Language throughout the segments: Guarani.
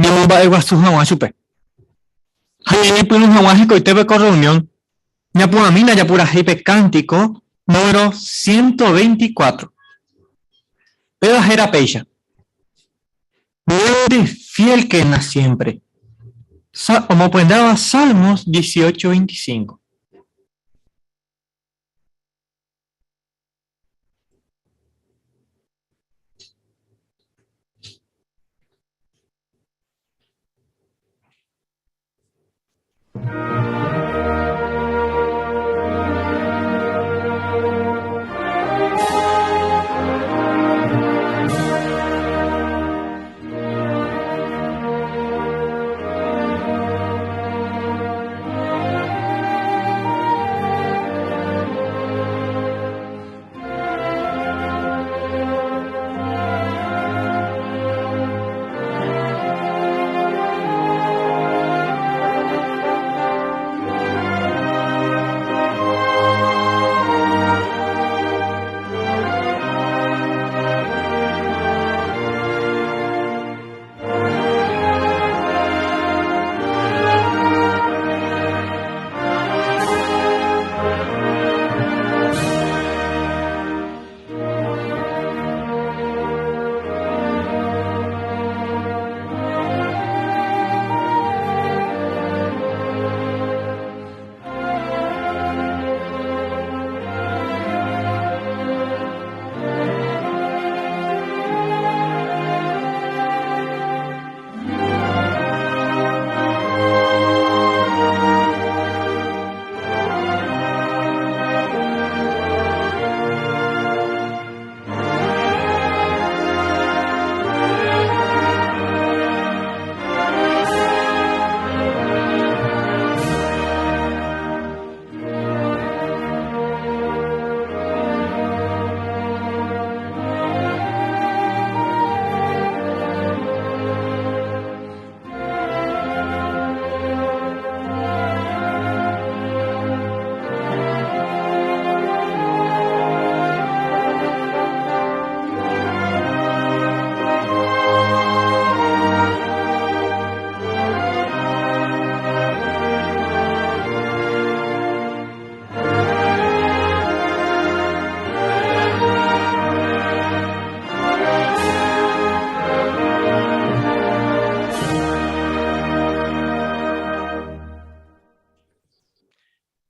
Ñamomba'eguasu hag̃ua chupe. Ha ñañepyrũ hag̃ua hekoitépe ko rreunión, ñapu'ãmína japurahéi pe kántiko número 124. Péva héra péicha, Ñande fiélkena siémpre, omopyendáva Salmos 18, 25.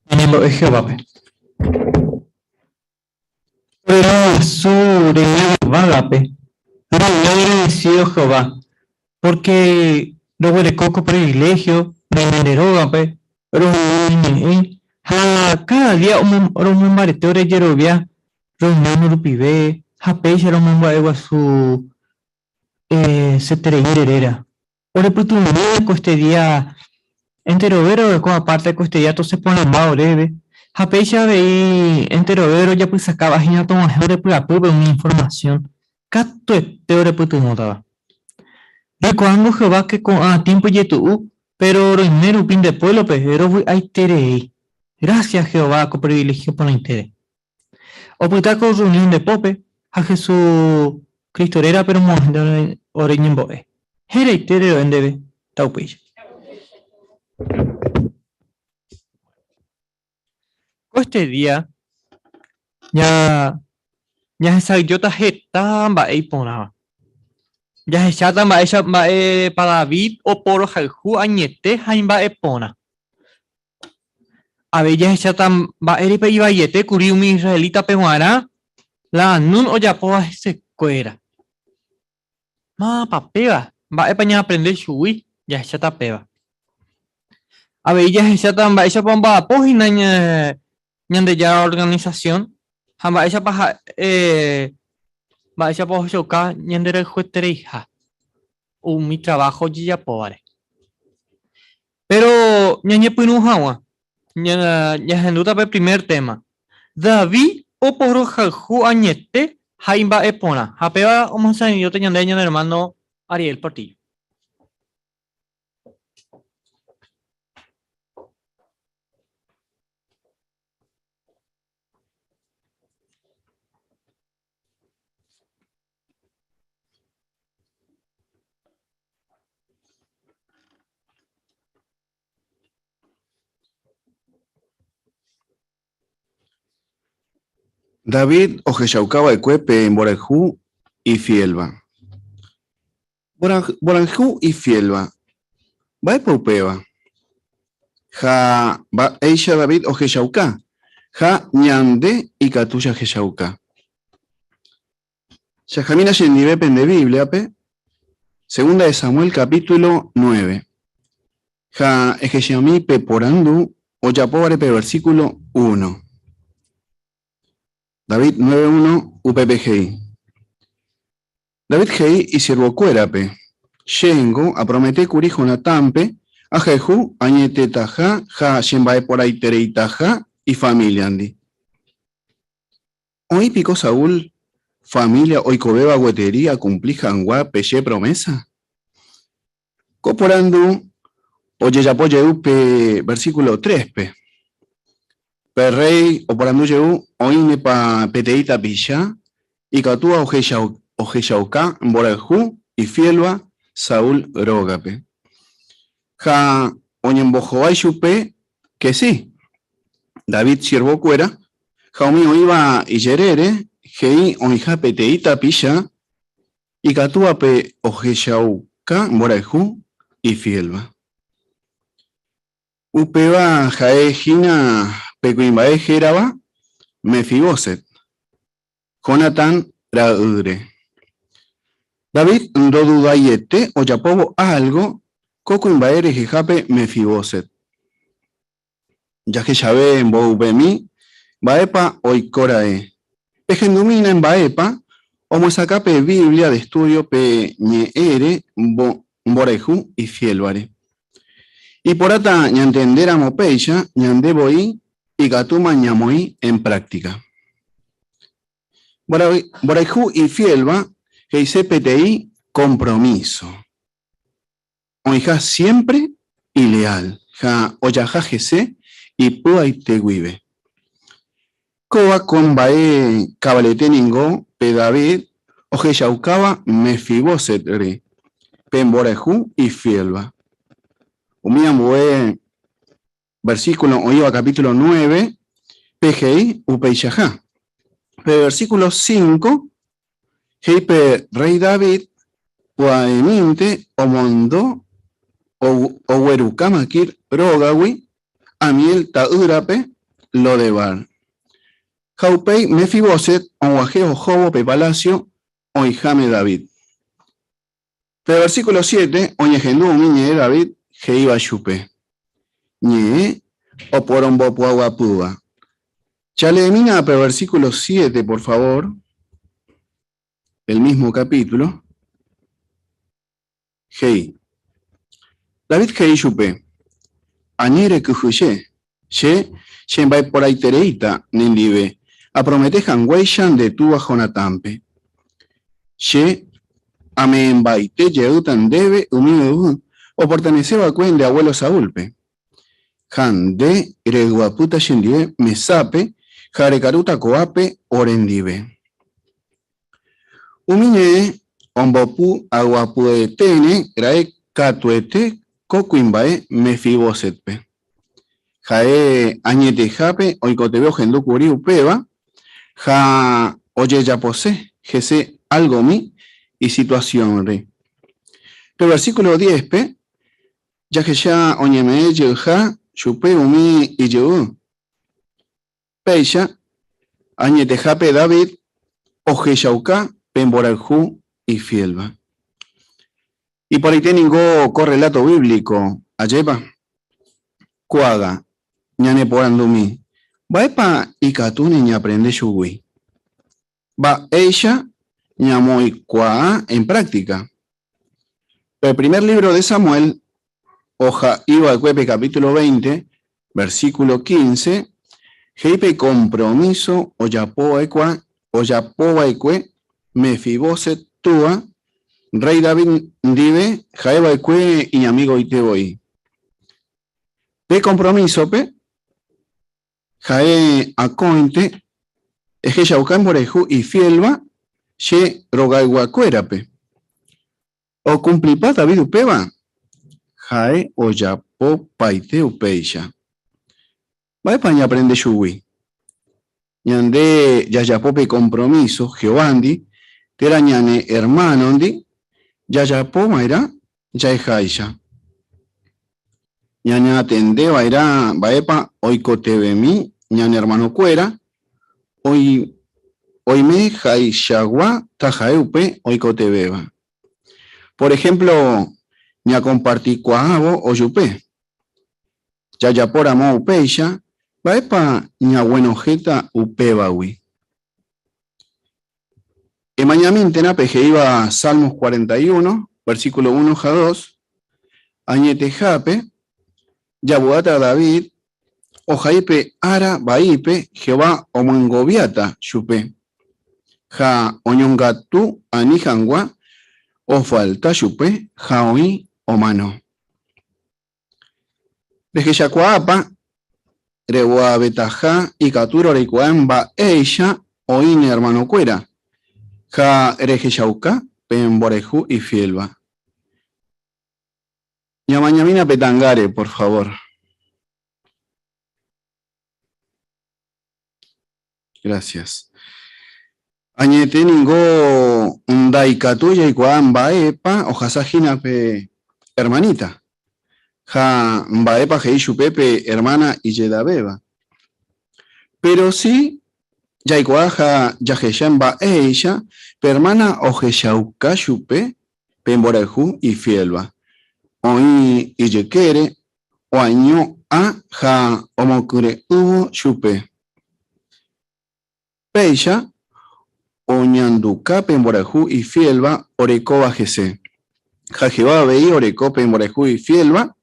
Ñañembo'e Jehovápe. Ore Ru Guasu reime yvágape, roime agradecido Jehová, pórke roguereko ko priviléhio roime nde rógape, rohendu ne ñe'ẽ ha káda día romombarete ore jerovia roiméno rupive ha péicha romomba'eguasu seterei nde réra. Orepytyvõmína ko este día enterove roguereko apárte ko este día tosẽ porãmba oréve, ha péicha avei enterove rojapysakáva hína tog̃uahẽ ore py'apýpe umi informasión katuete orepytyvõtava. Roikuaángo Jehová ke ko'ã tiémpo ijetu'u, péro roime rupi nde puévlope rovy'aiterei. Grásia Jehová ko priviléhio porãitére. Opyta ko rreunión nde pópe ha Jesucristo rérape romog̃uahẽ ore ñembo'e. Heraite ro'e ndéve, taupéicha. Ko este día ñahesa'ỹijóta heta mba'e iporãva. Jahecháta mba'éicha mba'épa David oporohayhu añete ha imba'eporã. Avei jahecháta mba'érepa ivaiete kuri umi israelítape g̃uarã la Hanún ojapóva hesekuéra. Mávapa péva? Mba'épa ñaaprende chugui? Jahecháta péva. Avei jahecháta mba'éichapa omba'apo hína Ñandejára organisasión ha mba'éichapa ha'e mba'éichapa ohechauka ñanderayhuetereiha umi traváho ojejapóvare. Péro ñañepyrũ hag̃ua, ñahendúta pe primer téma, David oporohayhu añete ha imba'eporã, ha péva omohesa'ỹijóta ñande ñane ermáno Ariel Portillo. David ohechauka va'ekue pe mborayhu ifiélva. Mborayhu ifiélva. Mba'épa upéva? Ha mba'éicha David ohechauka? Ha ñande ikatu jahechauka. Jahamína chendive pende Bíbliape, Segunda de Samuel capítulo 9. Ha ehechami pe porandu ojapóvare pe versículo 1. David 9:1 upépe he'i. David he'i isiervokuérape, Chéngo apromete kuri Jonatánpe ahayhu añetetaha ha chemba'eporãitereitaha ifamíliandi. Oĩ piko Saúl família oikovéva gueteri akumpli hag̃ua pe che promésa? Ko porandu ojejapo jey pe versíkulo tréspe. Pe rréi oporandu jey oĩnepa peteĩ tapicha ikatúva ohechauka mborayhu ifiélva Saúl rógape. Ha oñembohovái chupe ke si. David siervokuéra ha umi oĩva ijerére he'i oĩha peteĩ tapicha ikatúvape ohechauka mborayhu ifiélva. Upéva ha'e hína pe kuimba'e hérava Mefibóset, Jonatán ra'ýre. David ndodudaiete ojapóvo álgo ko kuimba'e rehehápe Mefibóset. Jahechave mboyvemi mba'épa oiko ra'e. Pehendumína mba'épa omyesakã pe Biblia de estudio pe ñe'ẽre mborayhu ifiélvare. Iporãta ñantendéramo péicha ñande voi ikatúma ñamoĩ en práctica. Mborayhu ifiélva he'ise peteĩ kompromíso. Oĩha siémpre ileál ha ojaha hese ipy'aite guive. Kóva ko mba'e kavalete ningo pe David ohechaukáva Mefibóset-re, pe mborayhu ifiélva. Umi ambue versíkulo oĩva capítulo 9 pe he'i upeichaha. Pe versíkulo 5 he'i pe rréi David pya'emínte omondo ogueruka Makir rógagui Amiel ta'ýrape Lodebar. Ha upéi Mefibóset og̃uahẽ ohóvo pe palásio oĩháme David. Pe versíkulo siete oñehendu umi ñe'ẽ David he'íva chupe, Ñe'ẽ oporombopy'aguapýva. Jaleemína pe versíkulo siete, por favor, del mismo capítulo. He'i, David he'i chupe, Ani rekyhyje, che chemba'eporãitereíta nendive, apromete hag̃uáicha nde túva Jonatánpe. Che ame'ẽmbaite jeýta ndéve umi yvy opertenese va'ekue nde abuélo Saúlpe. Ha nde reguapýta chendive mesápe ha rekarúta ko'ápe orendive. Umi ñe'ẽ ombopu aguapyeténe ra'e katuete ko kuimba'e Mefibósetpe. Ha'e añetehápe oikotevẽ ohendu kuri upéva ha ojejapose hese algomi isituasiónre. Pe versíkulo diézpe jahecha oñeme'ẽ jeyha chupe umi ijyvy. Péicha, añetehápe David ohechauka pe mborayhu ifiélva. Iporãite ningo ko rreláto bíblico, ajépa? Ko'ág̃a ñaneporandumi, Mba'épa ikatúne ñaaprende chugui? Mba'éicha ñamoĩkuaa en práctica? Pe primer lívro de Samuel oha'i va'ekue pe capítulo 20, versículo 15, he'i pe kompromíso ojapo va'ekue Mefibóset túa, rréi David ndive ha'e va'ekue iñamigoite voi. Pe kompromísope Ha'e akóinte ehechauka mborayhu ifiélva che rogayguakuérape. Okumplipa David upéva? Ha'e ojapo paite upéicha. Mba'épa ñaaprende chugui? Ñande jajapo pe kompromíso Jehovándi térã ñane ermánondi jajapo va'erã ja'eháicha. Ñañatende va'erã mba'épa oikotevẽmi ñane ermanokuéra oime haichagua taha'e upe oikotevẽva. Por ehémplo, ñakompartikuaávo ojupe. Jajapóramo upéicha, mba'épa ñaguenohẽta upévagui? Emañamíntena pe he'íva Salmos 41, versículo 1 ha 2, Añetehápe, javy'áta David ohai pe ára vaípe Jehová omyengoviáta chupe, ha oñongatu ani hag̃ua ofalta chupe ha oĩ omano. Rehechakuaápa reguavetaha ikatúrõ reikuaa mba'éicha oĩ ne ermanokuéra ha rehechauka pe mborayhu ifiélva? Ñamañamína pe ta'angáre, por favor. Gracias. Añete ningo ndaikatúi jaikuaa mba'épa ohasa hína pe ermanita ha mba'épa he'i chupe pe ermána ijedavéva. Péro si jaikuaa ha jahecha mba'éicha pe ermána ohechauka chupe pe mborayhu ifiélva, oĩ ijykére oañu'ã ha omokyre'ỹvo chupe. Péicha oñanduka pe mborayhu ifiélva orekóva hese. Ha Jehová avei oreko pe mborayhu ifiélva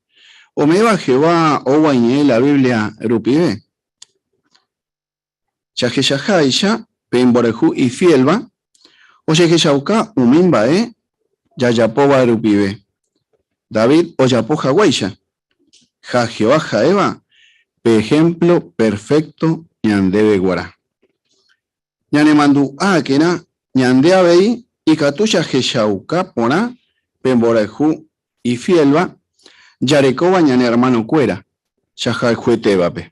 ome'ẽva Jehová oúva iñe'ẽ la Biblia rupive. Jahechaháicha pe mborayhu ifiélva ojehechauka umi mba'e jajapóva rupive, David ojapo haguéicha, ha Jehová ha'éva pe ehémplo perfékto ñandéve guarã. Ñanemandu'ákena ñande avei ikatu jahechauka porã pe mborayhu ifiélva jarekóva ñane ermanokuéra jahayhuetévape.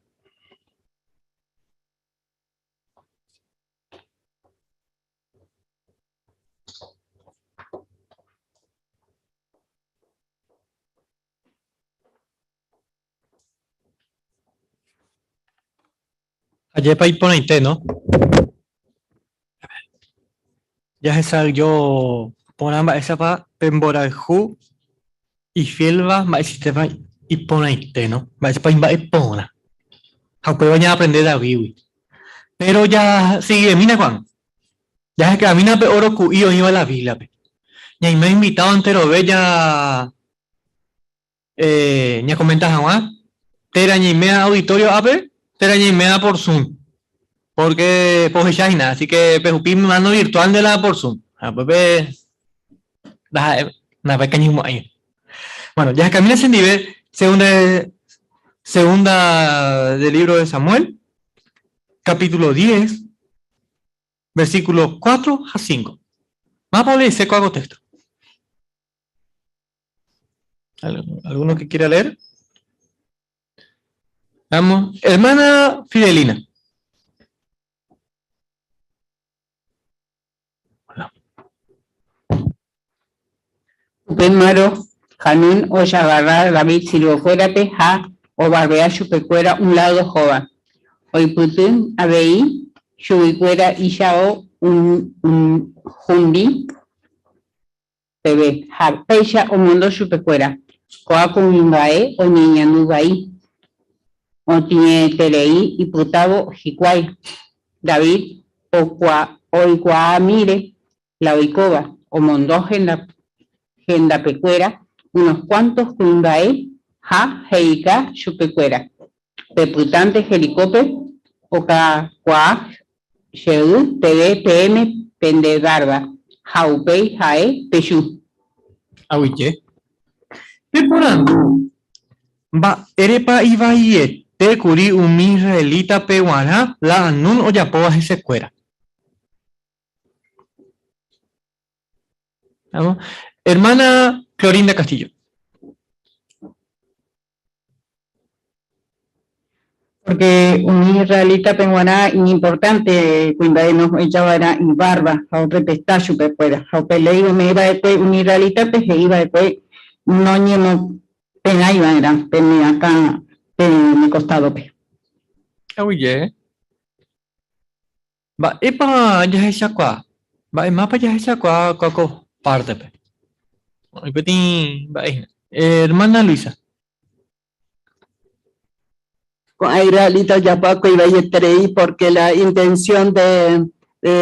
Ajépa iporãite, no? Jahesa'ỹijo porã mba'éichapa pe mborayhu ifiélva mba'eichaitépa iporãite, no? Mba'éichapa imba'eporã. Ha upéva ñaaprende Davídgui. Péro jasiguiemína ko'ág̃a. Jahekamína pe óro ku'i oĩva la Bíbliape. Ñaime invitádo enterove ja ñakomenta hag̃ua, térã ñaimea auditorio ápe, térã ñaimea por Zoom. Pórke pohecha hína, así ke pehupi mano virtual nde la por Zoom. Ha upépe ndaha'e napekañymo'ãi. Bueno, jahekamína chendive segunda, segunda del libro de Samuel, capítulo 10, versículo 4 ha 5. Mávapa oleese ko'ã ko texto? ¿Alguno que quiera leer? Vamos. Hermana Fidelina. Hola. Upémarõ Hanún ojagarra David siervokuérape ha ovarbea chupekuéra un ládo hova. Oipyty avei chuguikuéra ijao hundi peve, ha péicha omondo chupekuéra. Ko'ã kuimba'e oñeñandu vai, otĩeterei ipytávo hikuái. David oikuaamíre la oikóva, omondo hendapekuéra unos kuánto kuimba'e ha he'ika chupekuéra, Pepytánte Jericópe okakuaa jey peve peẽme pende várva, ha upéi ha'e peju. Aguyje. Peporandu, Mba'érepa ivaiete kuri umi israelítape g̃uarã la Hanún ojapóva hesekuéra? Hermana Clorinda Castillo. Porque umi israelítape g̃uarã iñimportánte kuimba'e noheja va'erã ivárva ha orrepesta chupekuéra. Ha upe léi ome'ẽ va'ekue umi israelítape he'i va'ekue noñemopenái va'erã pene akã pene kostádope. Aguyje. Mba'épa jahechakuaa? Mba'emápa jahechakuaa kua ko pártepe? Oĩ peteĩ mba'e hína. Hermana Luisa. Ko'ã israelita ojapo va'ekue ivaieterei pórke la intensión de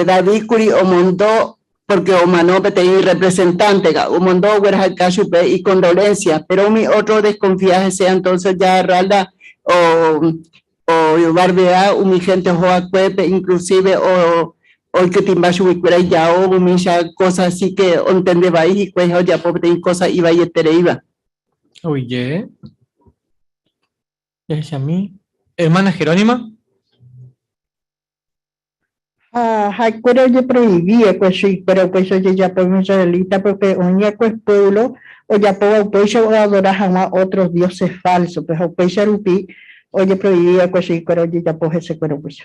David kuri omondo pórke omano peteĩ rrepresentánte, omondo oguerahaka chupe ikondolénsia, péro umi ótro odeskonfia hese, entónse ojagarra la ovarvea umi hénte oho va'ekuépe, inklusíve oikytĩmba chuguikuéra ijao, umícha kósa asi ke ontende vai hikuái ha ojapo peteĩ kósa ivaietereíva. Oye. Jahechami. Hermana Jerónima. Ha ha'ekuéra ojeproivi va'ekue chuikuéra upéicha ojejapo umi israelita pórke oĩ va'ekue puévlo ojapóva upéicha oadora hag̃ua ótro dióse fálsope, ha upéicha rupi ojeproivi va'ekue chuikuéra ojejapo hesekuéra upéicha.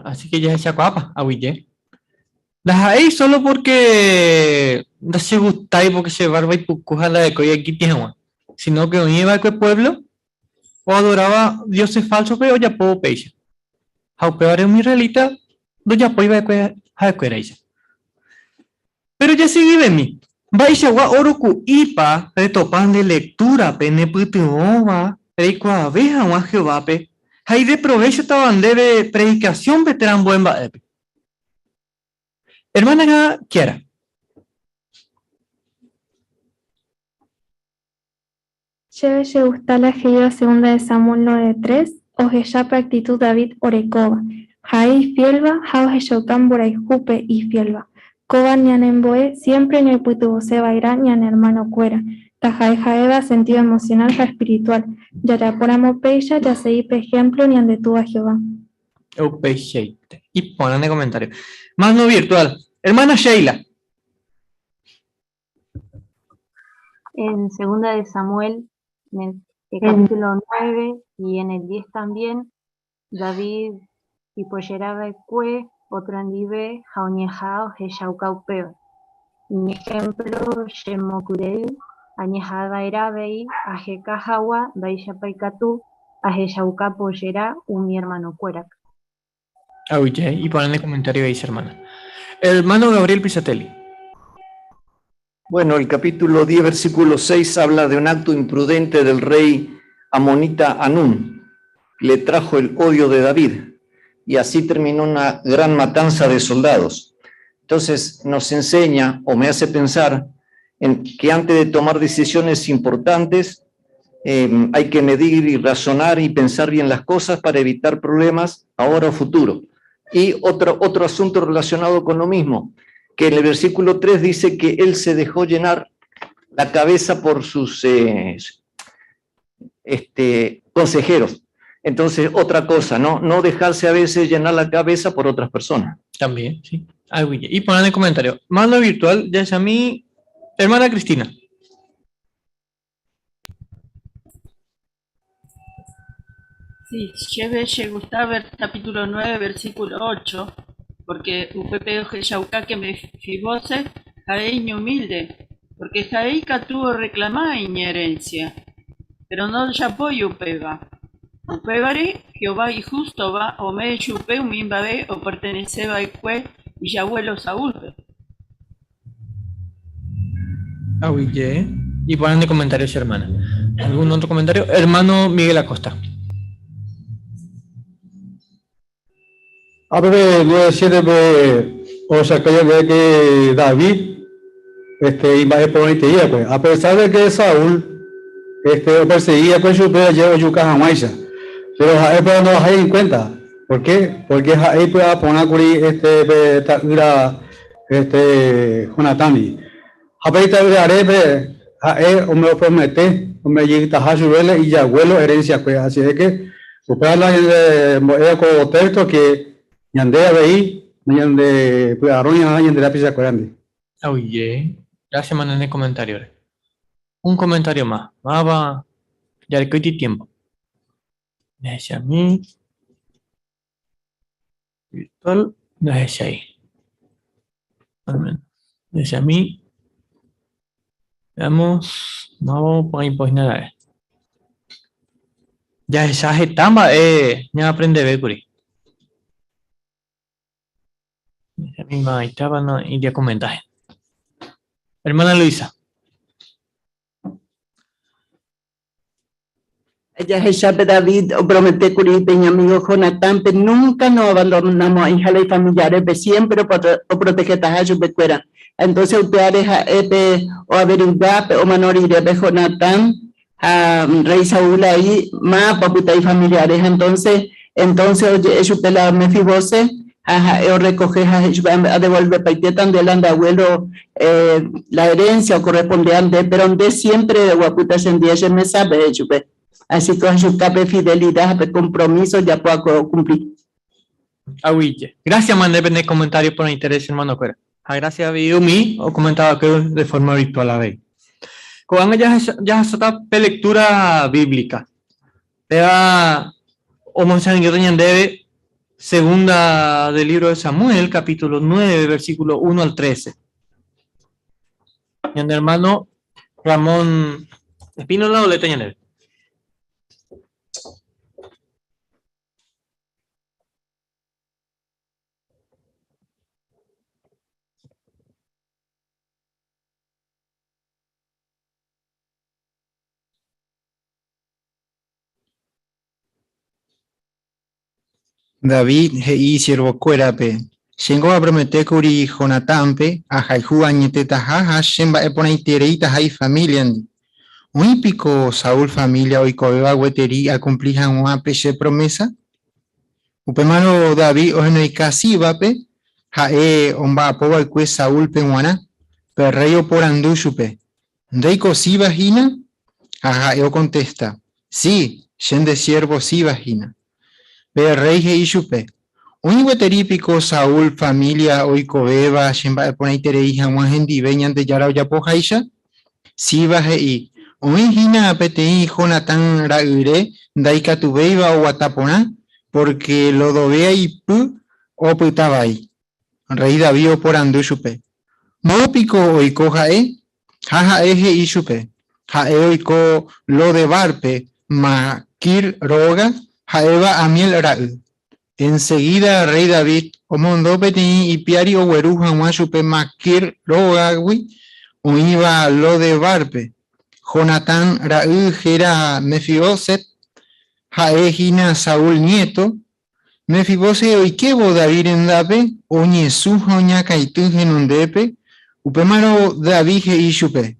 Así que jahechakuaápa, aguyje. Ndaha'éi sólo pórke ndachegustái pórke che várva ipuku ha ndarekói aikitĩ hag̃ua, síno ke oĩ va'ekue puévlo oadoráva dióse fálsope ojapo upéicha. Ha upévare umi israelita ndojapói va'ekue ha'ekuéraicha. Péro jasegivemi, mba'eichagua óro ku'ípa retopa nde lektúrape nepytyvõva reikuaave hag̃ua Jehovápe ha ideprovéchotava ndéve predikasiónpe térã ambue mba'épe? Hermana Kiara. Chéve chegusta la he'íva Segunda de Samuel 9:3, ohecha pe actitud David orekóva. Ha'e ifiélva ha ohechauka mborayhúpe ifiélva. Kóva ñanembo'e siémpre ñaipytyvõse va'erã ñane ermanokuéra, taha'e ha'éva sentido emocional ha espiritual. Jajapóramo péicha jasegi pe ehémplo ñande Túva Jehová. Upeichaite. Iporã ne comentario. Mano virtual. Hermana Sheila. En segunda de Samuel, en el capítulo 9 y en el 10 también, David ipoyera va'ekue otro ndive ha oñeha'ã ohechauka upéva. Iñehémplo chemokyre'ỹ añeha'ã va'erã avei aheka hag̃ua mba'éichapa ikatu Ahechauka pojera umi ermanokuérape. Aguyje, iporã ne comentario he'i che hermana. Hermano Gabriel Pisatelli. Bueno, el capítulo 10, versículo 6 habla de un acto imprudente del rey amonita Hanún. Le trajo el odio de David y así terminó una gran matanza de soldados. Entonces nos enseña o me hace pensar en que antes de tomar decisiones importantes eh, hay que medir y razonar y pensar bien las cosas para evitar problemas ahora o futuro. Y otro, otro asunto relacionado con lo mismo, que en el versículo 3 dice que él se dejó llenar la cabeza por sus eh, este, consejeros. Entonces, otra cosa, ¿no? No dejarse a veces llenar la cabeza por otras personas. También, sí. Y poner en el comentario. Mano virtual, ya es a mi hermana Cristina. Sí, chéve chegustave capítulo 9, versículo 8, porque upépe ohechauka que Mefibóset ha'e iñumílde, porque ha'e ikatu orreklama iñerénsia, péro ndojapói upéva. Upévare, Jehová ihústova ome'ẽ chupe umi mba'e opertenese va'ekue ijavuélo Saúlpe. Aguyje. Iporã ne comentario che hermana. Algún otro comentario? Hermano Miguel Acosta. Ha pe 9:7-pe ohechauka ñandéve ke David este imba'e porãitei va'ekue, a pesar de ke Saúl este opersegi va'ekue chupe aje ojuka hag̃uáicha, péro ha'e pe ndohái en kuénta. Por ke? Pórke ha'e ipy'a porã kuri este pe ta'ýra este Jonatán-gui. Ha pe ita'yrarépe ha'e omeopromete omejeytaha chupe ijaguélo herencia-kue. Así es que upéva la ñande mbo'éva ko texto que ñande avei ñande py'arõ ñaha ñande rapichakuérandi. Aguyje. Gracias hermano ne comentario-re. Un comentario más. Máva jarekóiti tiempo. Jahechami. Virtual ndahechái. Al menos. Ndahechami. Veamos. Máva oĩpohína ra'e. Jahecha heta mba'e ñaaprendeve kuri. Maitáva no ijakomentaje. Hermana Luisa. Jahechápe David opromete kuri pe iñamigo Jonatánpe nunca no abandonamo'ãiha la ifamiliarépe, siempre oprotegetaha chupekuéra. Entonces upévare ha'e pe oaverigua pe omano rire pe Jonatán ha rey Saúl ai mávapa opyta ifamiliare ha entonces entonces oje'e chupe la Mefibóset ha ha'e orrekohe ha he'i chupe adevolvepaitéta nde la nde abuelo la herencia okorrespondea nde pero nde siempre reguapýta chendie che mesápe he'i chupe. Así que ohechuka pe fidelidad ha pe compromiso ojapo va'ekue okumpli. Aguyje. Gracias mande pene comentario porãite che hermano-kuéra. Ha gracias avei umi okomentava va'ekue de forma virtual avei. Ko'ág̃a jahasáta pe lectura bíblica. Péva omohechangéta ñandéve segunda del libro de Samuel, capítulo 9, versículo 1 al 13. Ñane hermano Ramón Espínola oléta ñandéve. David he'i isiervokuérape, Chéngo apromete kuri Jonatánpe ahayhu añetetaha ha chemba'eporãitereitaha ifamíliandi. Oĩ piko Saúl família oikovéva gueteri akumpli hag̃ua pe che promésa? Upémarõ David ohenoika Síbape, ha'e omba'apo va'ekue Saúlpe g̃uarã. Pe rréi oporandu chupe, Ndéiko Siba hína? Ha ha'e okontesta, Si, che nde siérvo Siba hína. Pe rréi he'i chupe, Oĩ gueteri piko Saúl família oikovéva chemba'eporãiterei hag̃ua hendive Ñandejára ojapoháicha? Siba he'i, Oĩ hína peteĩ Jonatán ra'yre ndaikatuvéiva oguata porã, pórke lodovea ipy opyta vai. Rréi David oporandu chupe, Moõ piko oiko ha'e? Ha ha'e he'i chupe, Ha'e oiko Lo-Debárpe, Makir róga, ha'éva Amiel ra'y. Ensegída rréi David omondo peteĩ ipiári ogueru hag̃ua chupe Makir rógagui, oĩva Lo-Debárpe. Jonatán ra'y héra Mefibóset, ha'e hína Saúl niéto, Mefibóset oikévo David rendápe, oñesũ ha oñakãity henondépe, upémarõ David he'i chupe,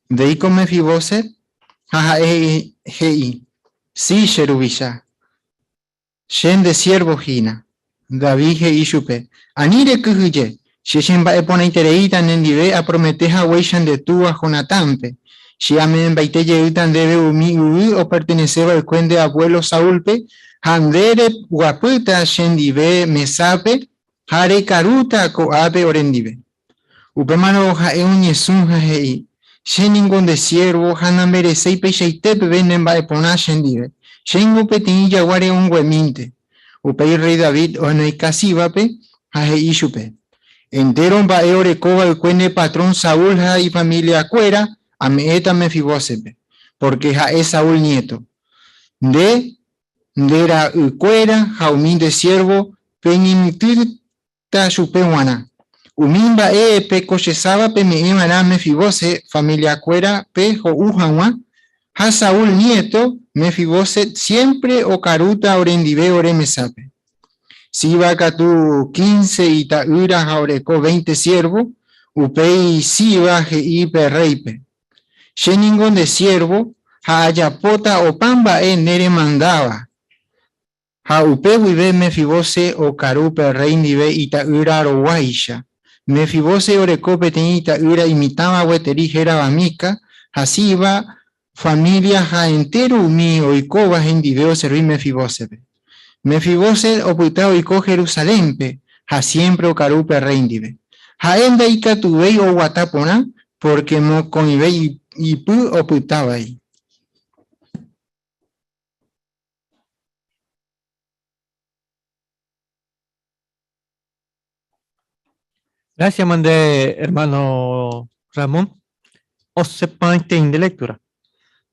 Ndéiko Mefibóset? Ha ha'e he'i, Si, che ruvicha. Che nde siérvo hína. David he'i chupe, Ani rekyhyje, che chemba'eporãitereíta nendive apromete haguéicha nde túa Jonatánpe. Che ame'ẽmbaite jeýta ndéve umi yvy opertenese va'ekue nde avuélo Saúlpe, ha nde reguapýta chendive mesápe ha rekarúta ko'ápe orendive. Upémarõ ha'e oñesũ ha he'i, Che ningo nde siérvo ha namereséi peichaite peve ne mba'eporã chendive, chéngo peteĩ jagua re'õnguemínte. Upéi rréi David ohenoika Síbape ha he'i chupe, Entéro mba'e oreko va'ekue ne patrón Saúl ha ifamiliakuéra ame'ẽta Mefibósetpe, pórke ha'e Saúl niéto. Nde, nde ra'ykuéra ha umi nde siérvo peñemitỹta chupe g̃uarã. Umi mba'e pekochesáva peme'ẽ va'erã Mefibóset familiakuérape ho'u hag̃ua, ha Saúl niéto Mefibóset siémpre okarúta orendive ore mesápe. Siba katu quince ita'ýra ha oreko veinte siérvo, upéi Siba he'i pe rréipe, Che ningo nde siérvo ha ajapóta opa mba'e nde remandáva. Ha upe guive Mefibóset okaru pe rréi ndive ita'ýra roguáicha. Mefibóset oreko peteĩ ita'ýra imitãva gueteri hérava Mica, ha Siba família ha entéro umi oikóva hendive oservi Mefibósetpe. Mefibóset opyta oiko Jerusalénpe ha siémpre okaru pe rréi ndive. Ha'e ndaikatuvéi oguata porã pórke mokõive ipy opyta vai. Gracias, mande hermano Ramón. Osẽporãiteĩ nde lectura.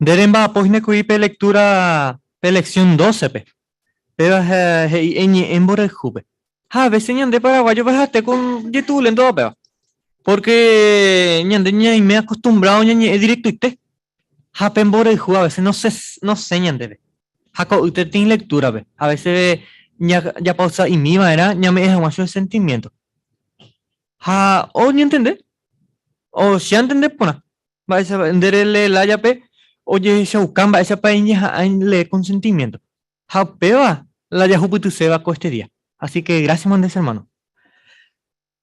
Nde remba'apo hína kuri pe lectura pe lección 12 pe. Péva he'i eñe'ẽ mborayhúpe. Ha a veces ñande paraguayo pe ha'ete ko jetu'uléntova péva. Porque ñande ñaime acostumbrado ñañe'ẽ directoite. Ha pe mborayhu a veces nosẽ ñandéve. Ha ko'ýte peteĩ lectura-pe. A veces japausa'imi va'erã ñame'ẽ hag̃ua chupe sentimiento. Ha oñentende, o che antende porã mba'éichapa nde relee lájape ojehechauka mba'éichapa iñeha'ã lee con sentimiento. Ha upéva la jahupytyséva ko este día. Así que gracias mande che hermano.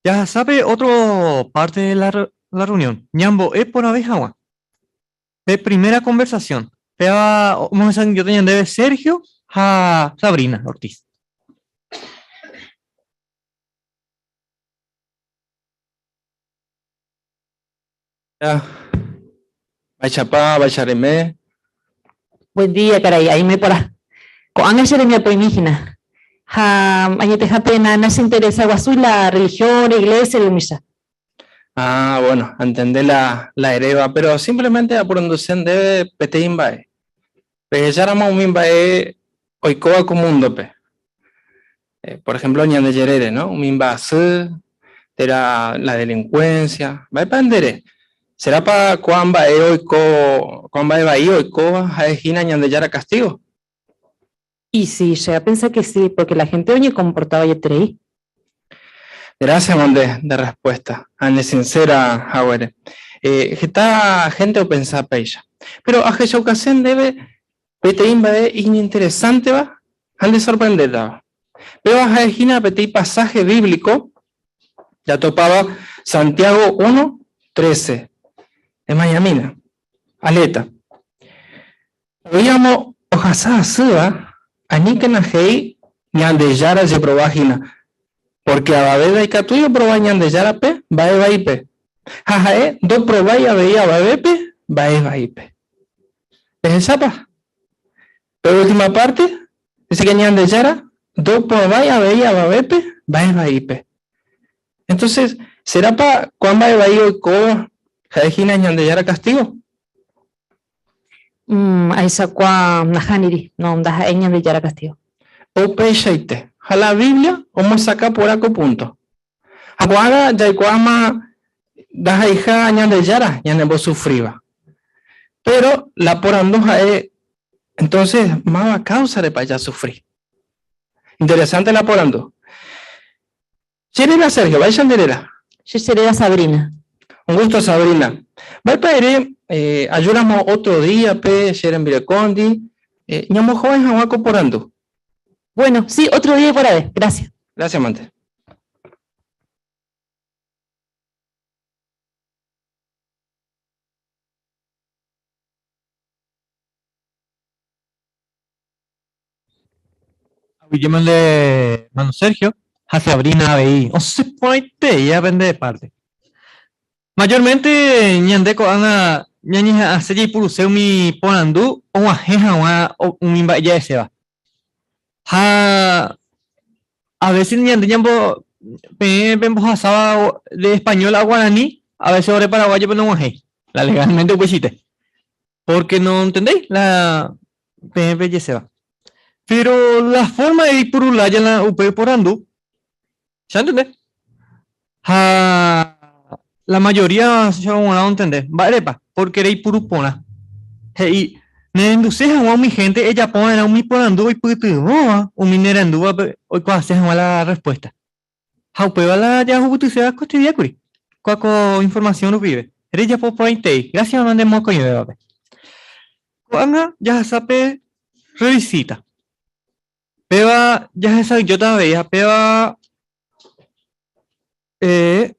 Jahasa pe otro parte de la la reunión, ñambo'e porãve hag̃ua. Pe primera conversación, péva omohesa'ỹijóta ñandéve Sergio ha Sabrina Ortiz. Mba'eichapa, mba'eicha reime? Buen día, karai, aime porã. Ko'ág̃a che remiapoimi hína. Ha añetehápe na nacheinteresa guasúi la religión, iglesia umícha. Ah, bueno, antende la, la eréva, pero simplemente aporanduse ndéve peteĩ mba'e. Rehecháramo umi mba'e oikóva ko múndope, eh, por ejemplo ñande jerére, no? Umi mba'asy, térã la delincuencia, mba'épa nde ere? Serápa ko'ã mba'e oiko, ko'ã mba'e vai oikóva ha'e hína Ñandejára castigo? Y sí, che apensa que sí, porque la gente oñekomporta vaieterei. Gracias nde nde respuesta, ha ne sincera haguére. Eh, heta gente opensa péicha. Pero ahechaukase ndéve peteĩ mba'e iñinteresánteva ha ndesorprendétava. Péva ha'e hína peteĩ pasaje bíblico jatopáva Santiago 1, 13. Emañamína. Aleta. Oĩramo ohasa asýva, aníkena he'i Ñandejára jeprova hína, pórke avave ndaikatúi oprova Ñandejárape mba'e vaípe, ha ha'e ndoprovái avei avavépe mba'e vaípe. Pehechápa? Pe última párte, dice que Ñandejára ndoprovái avei avavépe mba'e vaípe. Entonces, serápa ko'ã mba'e vai oikóva ha'e hína Ñandejára castigo? Mm, ahechakuaa nahániri, no, ndaha'éi Ñandejára castigo. Upeichaite. Ha la Biblia omosakã porã ko punto. Ha ko'ág̃a jaikuaáma ndaha'eiha Ñandejára ñanembosufríva. Péro la porandu ha'e, entonces, máva káusarepa jasufri? Interesante la porandu. Che réra Sergio, mba'éicha nde réra? Che che réra Sabrina. Un gusto Sabrina. Mba'épa ere eh, ajúramo otro día-pe che rembirekóndi eh, ñambohovái hag̃ua ko porandu? Bueno, sí, otro día iporãve. Gracias. Gracias mante. Aguyjéma nde hermano Sergio ha Sabrina avei osẽ porãitei pende parte. Mayormente ñande ko'ág̃a ñañeha'ãse jaipuruse umi porandu og̃uahẽ hag̃ua umi mba'e ja'eséva. Ha a veces ñande ñambo peẽ pembohasáva de español a guaraní, a veces ore paraguayo pe nog̃uahẽi, la legalmente upeichaite. Porque no entendéi la peẽ pejeséva. Pero la forma de eipuru lája la upe porandu, che antende. Ha la mayoría che g̃uarã ontende. Mba'érepa? Porque reipuru porã. He'i, nerenduse hag̃ua umi hénte ejapo va'erã umi porandu oipytyvõva umi nerendúvape oikuaase hag̃ua la respuesta. Ha upéva la jahupytyséva koestedía kuri, kua ko informasión rupive. Rejapo porãitei, grásia mamá nde mokõivévape. Ko'ág̃a jahasa pe rrevisíta. Péva jahesa'ỹijóta avei ha péva eh,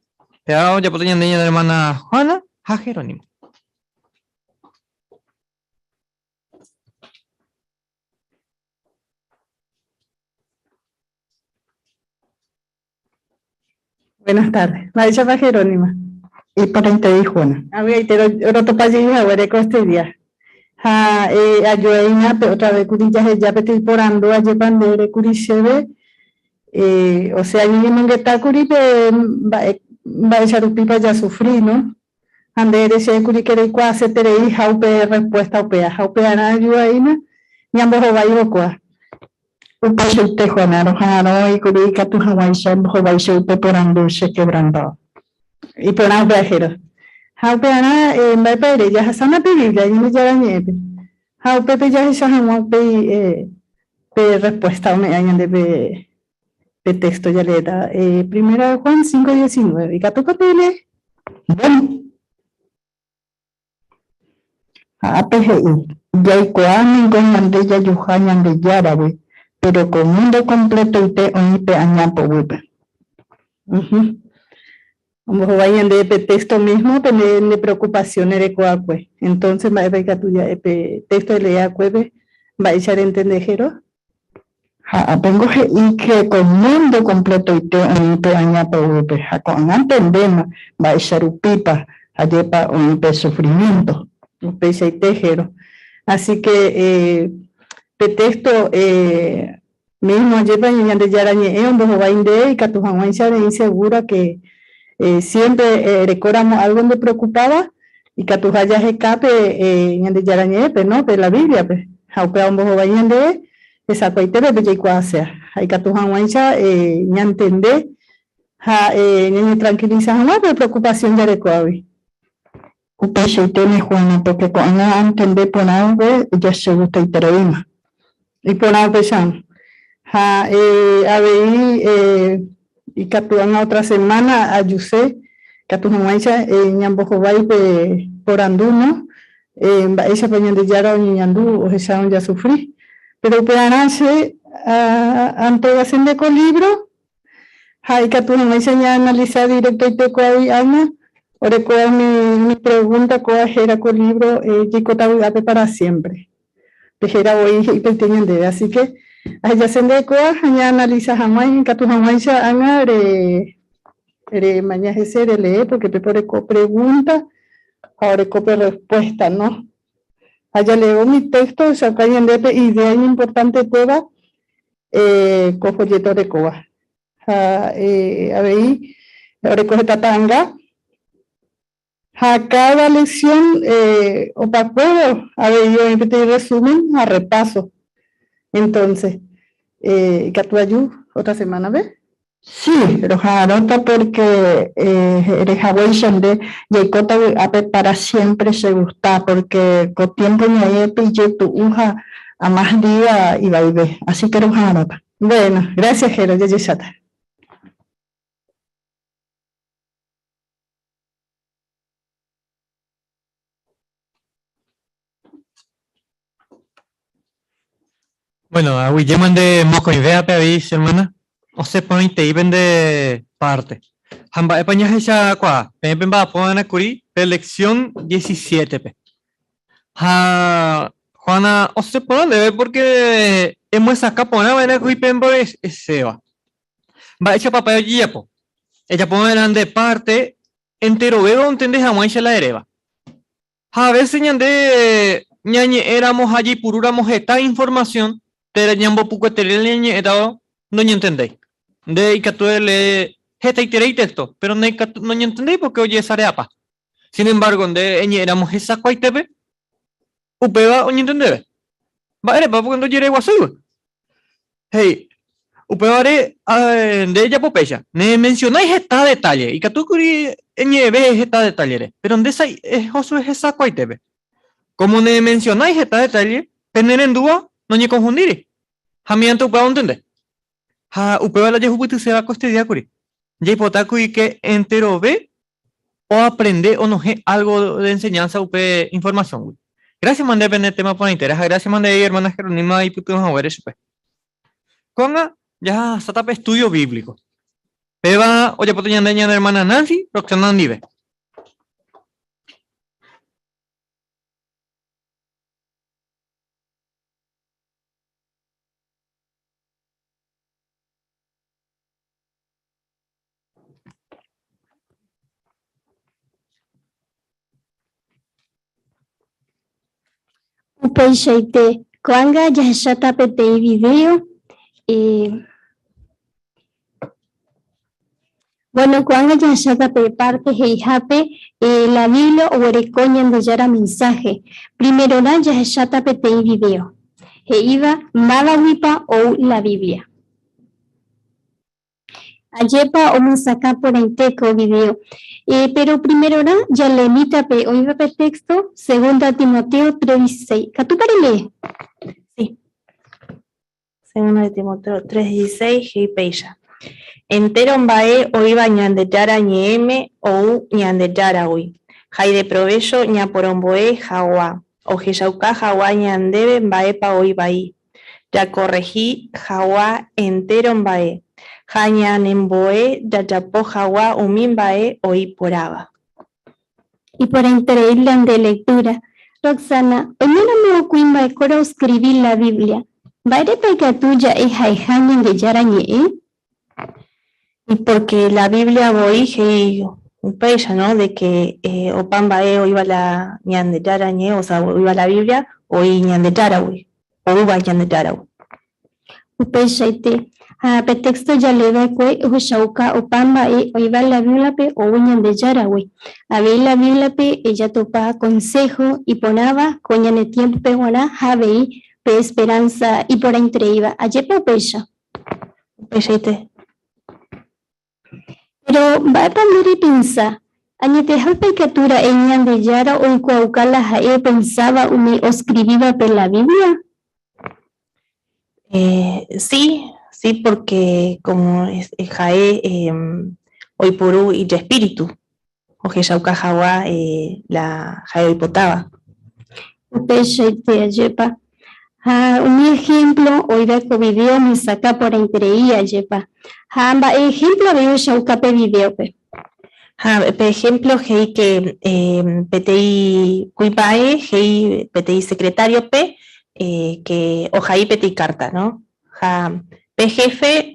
péva ojapóta ñande ñane hermana Juana ha Jerónimo. Buenas tardes. Mba'éichapa Jerónima? Iporãiterei Juana. Avy'aite rotopa jey haguére ko este día. Ha eh, ajoeína pe otra vez kuri jaheja peteĩ porandu ajépa ndére kuri chéve eh, o sea ñañemongeta kuri pe mba'e. mba'éicha rupípa jasufri, no? Ha nde ere chéve kuri ke reikuaaseterei ha upe respuesta upéva. Ha upearã ajuaína ñambohováivo kóa. Upeichaite, Juana, roha'arõ ikuri ikatu hag̃uáicha embohovái che upe porandu che quebrantado. Iporã upe ajero. Ha upearã mba'épa ere, jahasána pe Biblia, Ñandejára Ñe'ẽpe. Ha upépe jahecha hag̃ua upéi pe respuesta ome'ẽva ñande pe pe texto jaleétava. Primera de Juan 5:19. Ikatúpa pelee? Bueno. Ha ápe he'i, Jaikuaa ningo ñande jajuha Ñandejáragui, péro ko múndo kompletoite oĩ pe aña poguýpe. Ombohovái ñandéve pe téxto mísmo pe nde preokupasión ereko'akue. Entónse mba'épa ikatu ja'e pe téxto elee'akuépe mba'éicha rentende héro? Ha ápengo he'i ke ko múndo kompletoite oĩ pe aña poguýpe, ha ko'ág̃a antendéma mba'éicha rupípa ajépa oĩ pe sufrimiénto. Upeichaite héro. Así ke pe téxto mísmo ajépa Ñandejára Ñe'ẽ ombohovái nde ikatu hag̃uáicha reĩ segúra ke siémpre erekóramo álgo ndepreokupáva, ikatuha jaheka pe Ñandejára Ñe'ẽpe, no, pe la Bíbliape. Ha upéva ombohovái ñandéve hesakuaitépe pe jaikuaasea, ha ikatu hag̃uáicha ñantende ha ñañetrankilisa hag̃ua pe preokupasión jarekóvagui. Upeichaiténe Juana, pórke ko'ág̃a antende porãve jachegustaitereíma. Iporã upéicharõ. Ha avei ikatu ág̃a ótra semána ajuse, ikatu hag̃uáicha ñambohovái pe porandu, no? Mba'éichapa Ñandejára oñeñandu ohechárõ jasufri. Péro upearã che antregase nde ko lívro Ha ikatu hag̃uáicha ñaanalisa directoite ko'águi ág̃a, orekóva umi pregúnta kóva héra ko lívro Jaikóta vy'ápe pára siémpre. Pe héra voi he'ipaite ñandéve. Así ke ahejase ndéve kóva ha ñaanalisa hag̃ua ikatu hag̃uáicha ág̃a remaña hese relee pórke pépe oreko pregúnta ha oreko pe rrespuésta, no? Ha jaleévo umi téxto ohechauka ñandéve pe idéa iñimportantetéva ko folléto orekóva. Ha avei oreko heta ta'anga. Ha káda leksión opakuévo avei oĩ peteĩ rresúmen ha rrepáso. Entónse, ikatu aju ótra semánape? Si, roha'arõta pórke ere haguéicha nde jaikóta vy'ápe pára siémpre chegusta, pórke ko tiémpo ñaĩépe ijetu'u ha amás día ivaive, asi ke roha'arõta. Buéno, grásia Jero, jajecháta. Bueno, aguyjéma nde mokõivévape avei che hermana, osẽ porãitei pende parte. Ha mba'épa ñahechakuaa, peẽ pemba'apo va'erã kuri pe lección diecisiétepe. Ha Juana osẽ porã ndéve porque emyesakã porã va'erã kuri pe mbo'eséva. Mba'éichapa pe ojejapo? Ejapo va'erã nde parte enterovéva ontende hag̃uáicha la eréva. Ha a vése ñande ñañe'ẽramo ha jaipurúramo heta informasión térã ñambopukueterei la ñañe'ẽtava noñentendéi. Nde ikatu elee hetaiterei téxto, péro noñentendéi pórke ojesareapa. Sin embargo, nde eñe'ẽramo hesakuaitépe, upéva oñentendeve. Mba'érepa? Pórke ndojereguasúigui. He'i, Upévare nde ejapo péicha, nemensionái heta detalle, ikatu kuri eñe'ẽve heta detallere, péro nde sa'i ehosuve hesakuaitépe. Kómo nemensionái heta detalle, pe nerendúva noñekonfundíri, ha miénte upéva ontende. Ha upéva la jehupytyséva koestedía kuri. Jaipota kuri ke enterove oaprende onohẽ álgo de enseñánsa upe informasióngui. Grásias mande pene téma porãitére ha grásias mande avei ermána Jeronima ipytyvõ haguére chupe. Ko'ág̃a jahasáta pe estúdio bíblico. Péva ojapóta ñande ñane ermána Nancy Roxana ndive. Upeichaite, ko'ág̃a jahecháta peteĩ vidéo. Bueno, ko'ág̃a jahecháta pe párte he'ihápe la Biblia oguereko Ñandejára mensáhe. Primerorã jahecháta peteĩ vidéo he'íva mávaguipa ou la Biblia. Ajépa omyesakã porãite ko vidéo. Péro primerorã jaleemíta pe oĩva pe téxto Segunda Timoteo 3:16. Ikatúpa relee? Sí. Segunda de Timoteo 3:16 he'i péicha, Entéro mba'e oĩva Ñandejára Ñe'ẽme ou Ñandejáragui, ha ideprovécho ñaporombo'e hag̃ua, ohechauka hag̃ua ñandéve mba'épa oĩ vai, jakorrehi hag̃ua entéro mba'e, ha ñanembo'e jajapo hag̃ua umi mba'e oĩ porãva. Iporãiterei la nde lektúra. Roxana, oiméramo kuimba'ekuéra oskrivi la Biblia, mba'érepa ikatu ja'e ha'eha Ñandejára Ñe'ẽ? Y pórke la Biblia voi he'i upéicha, no, de ke opa mba'e oĩva la Ñandejára Ñe'ẽ, osea oĩva la Biblia, oĩ Ñandejáragui, oúva Ñandejáragui. Upeichaite, ha pe téxto jalee va'ekue ohechauka opa mba'e oĩva la Bíbliape ou Ñandejáragui. Avei la Bíbliape jatopa konsého iporãva ko ñane tiémpope g̃uarã ha avei pe esperánsa iporãitereíva. Ajépa upéicha? Upeichaite. Péro mba'épa nde repensa? Añetehápe ikatu ra'e Ñandejára oikuaauka la ha'e opensáva umi oskrivívape la Biblia? Sí, sí, pórke kómo ha'e oipuru ijespíritu ohechauka hag̃ua la ha'e oipotáva. Upeichaite, ajépa. Ha umi ehémplo oĩva ko vidéo omyesakã porãiterei, ajépa. Ha mba'e ehémplo avei ohechauka pe vidéope? Ha pe ehémplo he'i ke peteĩ kuimba'e he'i peteĩ sekretáriope ke ohai peteĩ kárta, no? Ha pe héfe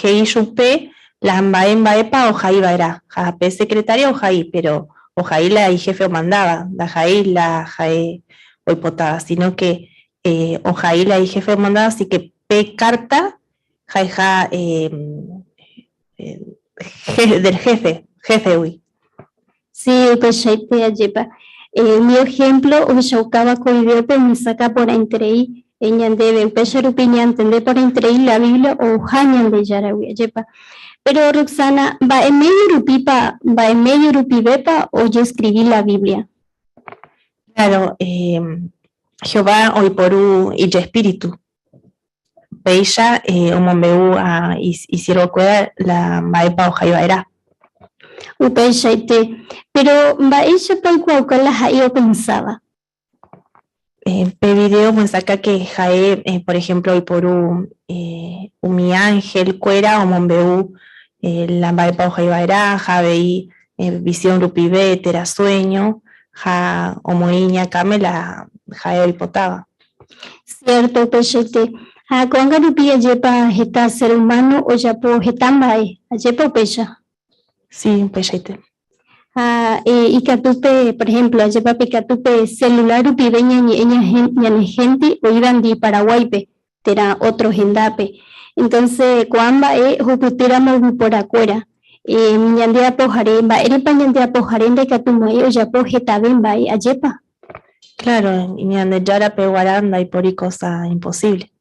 he'i chupe la mba'e mba'épa ohai va'erã, ha pe sekretário ohai, péro ohai la ihéfe omandáva, ndaha'éi la ha'e oipotáva, síno ke ohai la ihéfe omandáva, asi ke pe kárta ha'eha del héfe, héfegui. Si, upeichaite ajépa. Umi ehémplo ohechaukáva ko vidéope omyesakã porãiterei ñandéve, upéicha rupi ñantende porãiterei la Biblia ouha Ñandejáragui, ajépa. Péro Roxana, mba'e médio rupípa, mba'e médio rupivépa ojeskrivi la Biblia? Kláro, Jehová oiporu ijespíritu. Péicha omombe'u isiervokuéra la mba'épa ohai va'erã. Upeichaite, péro mba'éichapa oikuaauka la ha'e opensáva? Pe vidéo omyesakã ke ha'e, por ehémplo, oiporu umi ánhelkuéra omombe'u la mba'épa ohai va'erã ha avei visión rupive térã suéño ha omoĩ iñakãme la ha'e oipotáva. Cierto, upeichaite. Ha ko'ág̃a rupi ajépa heta ser humano ojapo heta mba'e, ajépa upéicha? Sí, upeichaite. Ha ikatu pe, por ejemplo, ajépa pe ikatu pe celular rupive ñañe'ẽ ñane hénte oĩvandi Paraguáipe térã ótro hendápe. Entonce ko'ã mba'e ohupytýramo yvyporakuéra, ñande apohare, mba'érepa ñande apohare ndaikatumo'ãi ojapo hetave mba'e, ajépa? Claro, Ñandejárape guarã ndaipóri cosa imposible.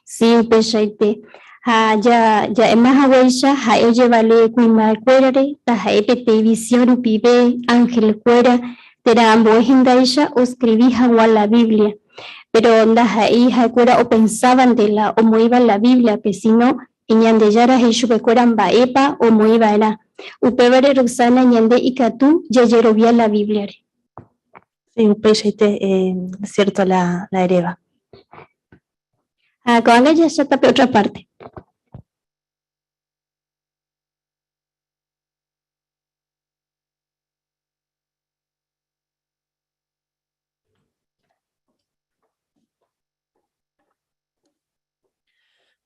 Sí, upeichaite. Ha ja'éma haguéicha, ha'e ojevale kuimba'ekuérare, taha'e peteĩ visión rupive, anhelkuéra, térã ambue hendáicha oskrivi hag̃ua la Biblia. Péro ndaha'éi ha'ekuéra opensávante la omoĩva la Bíbliape, síno Ñandejára he'i chupekuéra mba'épa omoĩ va'erã. Upévare Roxana ñande ikatu jajerovia la Bíbliare. Sí, upeichaite cierto la eréva. Ha ko'ág̃a jahecháta pe ótra párte.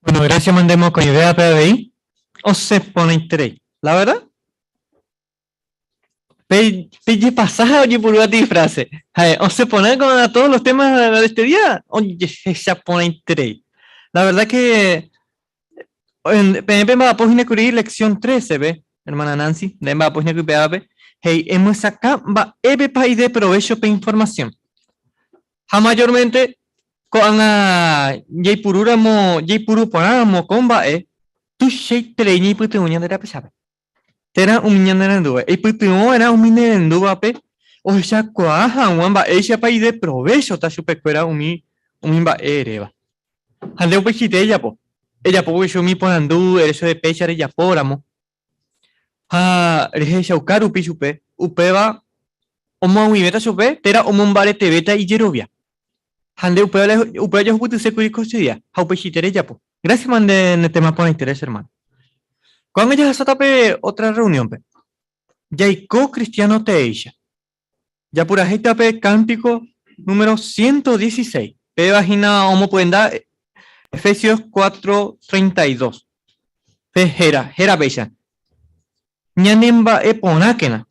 Bueno, gracias mandemos con idea avei. Osẽ porãiterei. La verdad? Pe pejepasaha ojepurúva ti frase. Ha'e, osẽ porã con a todos los temas de este día, ojehecha porãiterei. La verdad que en, peẽ pemba'apo hína kuri lección 13-pe. Hermana Nancy, nde mba'apo hína kype'ávape, he'i, Emyesakã mba'épepa ideprovécho pe informasión. Ha mayormente, ko'ág̃a jaipurúramo, jaipuru porãramo ko mba'e, tuichaiterei ñaipytyvõ ñande rapichápe. Térã umi ñanerendúva. Eipytyvõ va'erã umi nerendúvape ohechakuaa hag̃ua mba'éichapa ideprovéchota chupekuéra umi umi mba'e eréva. Ha nde upeichaite ejapo. Ejapo upéicha umi porandu ere chupe péicha rejapóramo ha rehechauka rupi chupe, upéva omoag̃uivéta chupe térã omombaretevéta ijerovia. Ha nde upéva upéva jahupytyse kuri ko che día ha upeichaite rejapo. Gracias nde ne tema porãitere che hermano. Ko'ág̃a jahasáta pe otra reunión-pe. Jaiko cristiano teéicha. Japurahéita pe cántico número 116. Péva hína omopyenda Efesios 4:32. Pe héra, héra péicha. Ñanemba'eporãkena.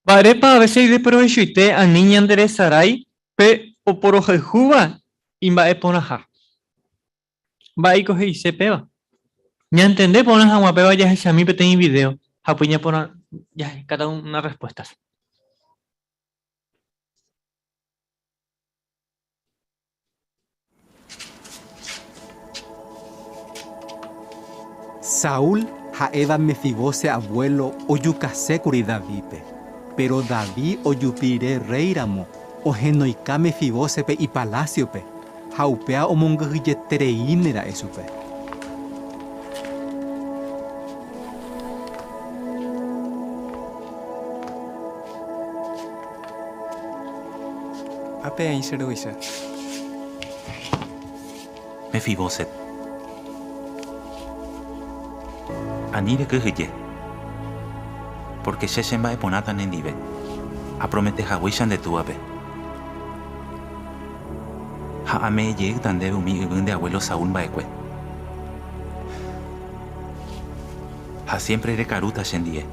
Mba'érepa avese ideprovechoite ani ñanderesarái pe oporohayhúva imba'eporãha? Mba'éiko he'ise péva? Ñantende porã hag̃ua péva jahechami peteĩ video ha upéi ñaporã jahekáta una respuestas. Saúl ha'éva Mefibóset avuélo ojukasékuri Davídpe. Péro David ojupi rire rréiramo, ohenoika Mefibósetpe ipalásiope, ha upéva omongyhyjetereíne ra'e chupe. Ápe aĩ che ruvicha. Mefibóset. Ani rekyhyje, pórke che chemba'eporãta nendive, apromete haguéicha nde túape. Ha ame'ẽ jeýta ndéve umi yvy nde avuélo Saúl mba'ekue. Ha siémpre rekarúta chendie.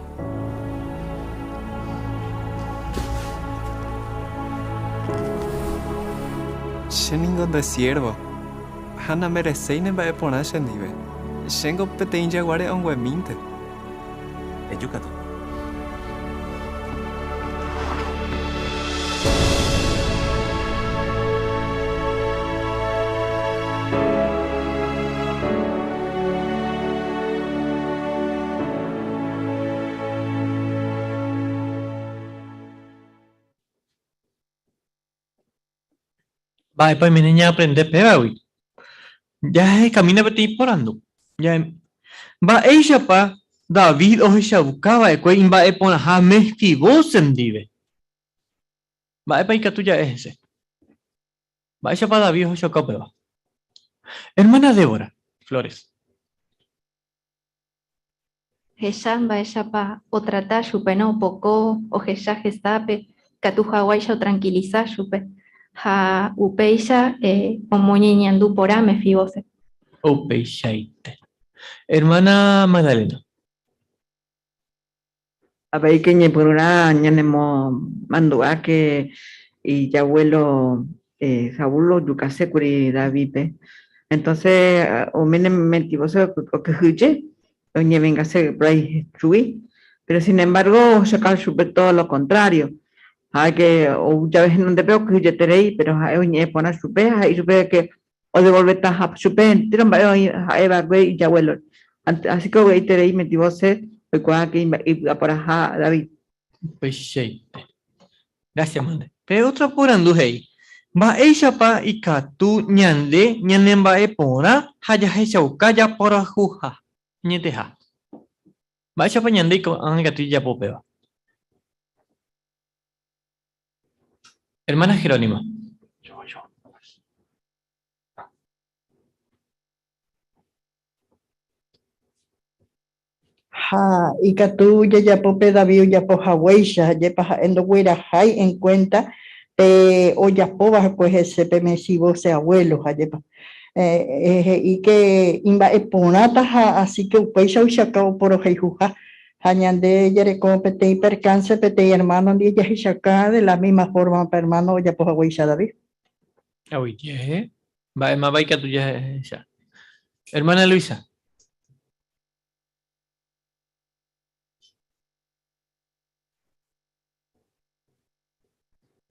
Che ningo nde siérvo, ha namereséi ne mba'e porã chendive. Chéngo peteĩ jagua re'õnguemínte. Eju katu. Mba'épa oiméne ñaaprende pévagui? Jahekamína peteĩ porandu. Mba'éichapa David ohechauka va'ekue imba'eporãha Mefibóset ndive? Mba'épa ikatu ja'e hese? Mba'éichapa David ohechauka upéva? Hermana Débora Flores. Hecha mba'éichapa otrata chupe, no opoko, ohecha hesápe, ikatu haguáicha otrankilisa chupe, ha upéicha omoñeñandu porã Mefibóset. Upeichaite. Hermana Magdalena. Avei que ñepyrũrã ñanemomandu'áke ijabuelo Saúl ojukasékuri Davídpe. Entonces oméne Mefibóset okyhyje oñevengase por ahí chugui. Pero sin embargo ohechauka chupe todo lo contrario. Ha'éke ou jave henondépe okyhyjeterei, pero ha'e oñe'ẽ porã chupe ha he'i chupe que odevolvetaha chupe entéro mba'e oĩ ha'e va'ekue ijabuelo. Así que ovy'aiterei Mefibóset oikuaa que ipy'aporãha David. Upeichaite. Gracias, mande. Pe ótro porandu he'i, Mba'éichapa ikatu ñande ñanemba'eporã ha jahechauka japoroayhuha añeteha? Mba'éichapa ñande ko'ág̃a ikatu jajapo upéva? Hermana Jerónima. Ha ikatu jajapo pe David ojapo haguéicha, ajépa ha'e ndoguerahái en cuenta pe ojapóva va'ekue hese pe Mefibóset abuelo, ajépa he'i ke imba'e porãta ha así ke upéicha oichauka oporohayhuha. Ha ñande jareko peteĩ percance peteĩ hermano ndive jahechauka de la misma forma pe hermano ojapo haguéicha David. Aguyje. Mba'e máva ikatu jahecha. Hermana Luisa.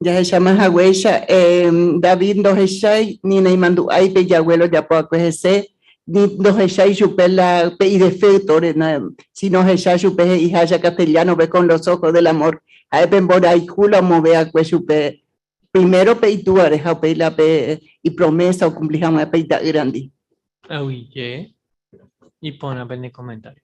Jahecháma haguéicha, David ndohechái ni naimandu'ái pe ijaguélo ojapo va'ekue hese, ni ndohechái chupe la pe ideféktore, síno ohecha chupe he'iháicha castellano-pe con los ojos del amor, ha'e pe mborayhu la omove va'ekue chupe primero pe itúvare ha upéi la pe ipromésa okumpli hag̃ua pe ita'ýrandi. Aguyje, iporã pene komentario.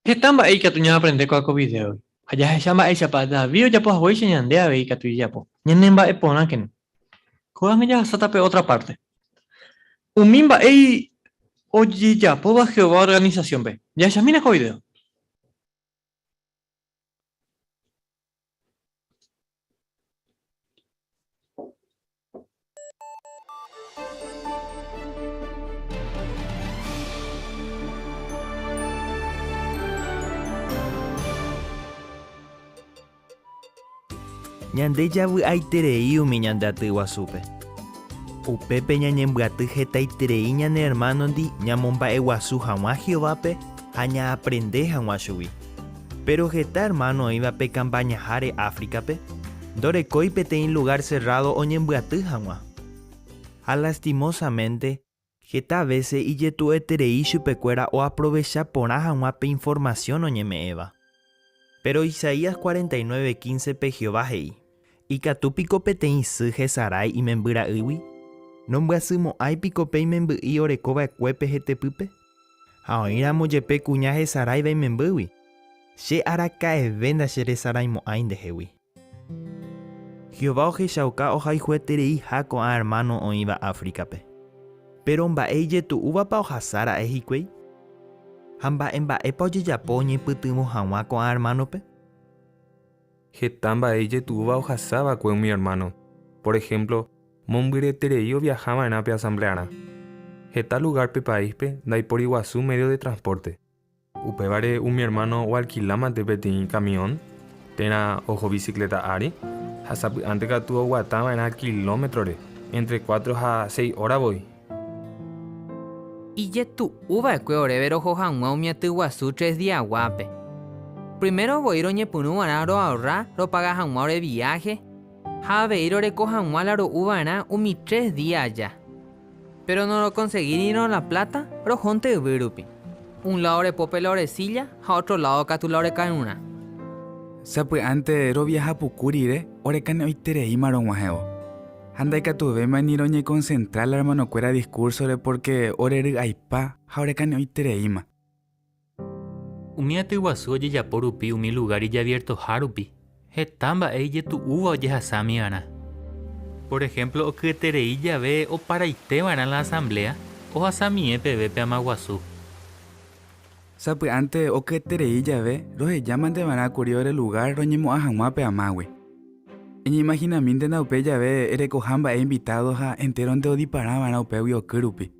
Heta mba'e ikatu ñaaprende ko'ã ko vidéogui, ha jahecha mba'éichapa David ojapo haguéicha ñande avei ikatu jajapo. Ñanemba'e porãkena. Ko'ág̃a jahasáta pe ótra párte. Umi mba'e ojejapóva Jehová organisasiónpe. Jahechamína ko vidéo. Ñande javy'aiterei umi ñande aty guasúpe. Upépe ñañembyaty hetaiterei ñane ermánondi ñamomba'eguasu hag̃ua Jehovápe ha ñaaprende hag̃ua chugui. Péro heta ermáno oĩva pe kampañaháre Áfricape, ndorekói peteĩ lugár serrádo oñembyaty hag̃ua. Ha lastimósamente, heta vése ijetu'ueterei chupekuéra oaprovecha porã hag̃ua pe informasión oñeme'ẽva. Péro Isaías 49, 15-pe Jehová he'i, Ikatu piko peteĩ sy hesarái imembyra'ýgui? Nombyasymo'ãi piko pe imemby'i oreko va'ekuépe hetepýpe? Ha oĩramo jepe kuña hesaráiva imembýgui, che araka'eve ndacheresaraimo'ãi ndehegui. Jehová ohechauka ohayhuetereiha ko'ã ermáno oĩva Áfricape. Péro mba'e ijetu'úvapa ohasa ra'e hikuái? Ha mba'e mba'épa ojejapo oñepytyvõ hag̃ua ko'ã ermánope? Heta mba'e ijetu'úva ohasa va'ekue umi ermáno. Por ehémplo, mombyryeterei oviaha va'erã pe asamblearã. Heta lugár pe paíspe ndaipóri guasu médio de transpórte. Upévare umi ermáno oalkilámante peteĩ kamión térã oho visikléta ári, ha sapy'ánte katu oguata va'erã kilómetrore, éntre cuatro ha seis óra voi. Ijetu'u va'ekue oréve roho hag̃ua umi aty guasu tres diaguápe. Primero voi roñepyrũ va'erã roahorra ropaga hag̃ua ore viáhe ha avei roreko hag̃ua la ro'u va'erã umi tres día aja. Péro norokonsegírirõ la pláta, rohónte yvy rupi. Un ládo orepópe la ore sílla ha ótro ládo katu la ore karurã. Sapy'ánte roviaha puku rire orekane'õitereíma rog̃uahẽvo. Ha ndaikatuvéima ni roñekonsentra la ermanokuéra diskúrsore pórke orery'aipa ha orekane'õitereíma. Umi aty guasu ojejapo rupi umi lugár ijaviertoha rupi, heta mba'e ijetu'úva ojehasámi va'erã. Por ejemplo, okyeterei jave oparaiteva'erã la asamblea ohasamie peve pe ama guasu. Sapy'ánte okyeterei jave rohejámanteva'erã kuri ore lugar roñemo'ã hag̃ua pe amágui. Eñeimahinamíntena upe jave erekoha mba'e invitado ha entéronte odiparava'erã upégui oky rupi.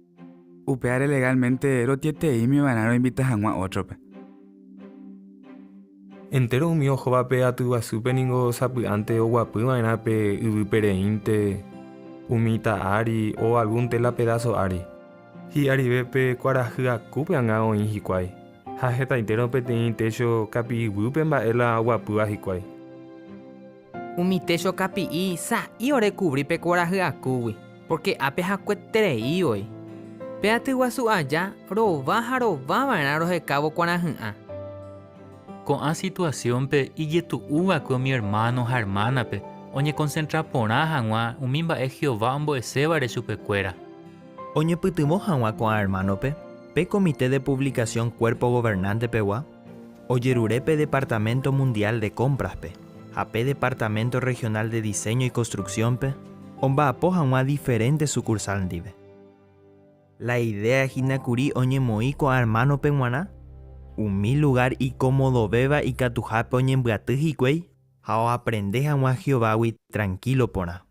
Upévare legalmente rotieteímiva'erã roinvita hag̃ua ótrope. Entéro umi ohóva pe aty guasúpe ningo sapy'ánte oguapy va'erã pe yvýpe reínte, umi ita ári o algún téla pedáso ári. Hi'arive pe kuarahy akúpe anga oĩ hikuái, ha hetaitérõ peteĩ técho kapi'i guýpe mba'e la oguapýva hikuái. Umi técho kapi'i sa'i orekuvri pe kuarahy akúgui, pórke ápe hakueterei voi. Pe aty guasu aja rova ha rova va'erã rohekávo kuarahy'ã. Ko'ã situasiónpe ijetu'u va'ekue umi ermáno ha ermánape oñekonsentra porã hag̃ua umi mba'e Jehová ombo'esévare chupekuéra. Oñepytyvõ hag̃ua ko'ã ermánope, pe Comité de Publicación Cuerpo Gobernante-pegua ojerure pe Departamento Mundial de Compras-pe ha pe Departamento Regional de Diseño y Construcción-pe omba'apo hag̃ua diferénte sukursál ndive. La idéa hína kuri oñemoĩ ko'ã ermánope g̃uarã umi lugár ikomodovéva ikatuhápe oñembyaty hikuái ha oaprende hag̃ua Jehovágui trankílo porã.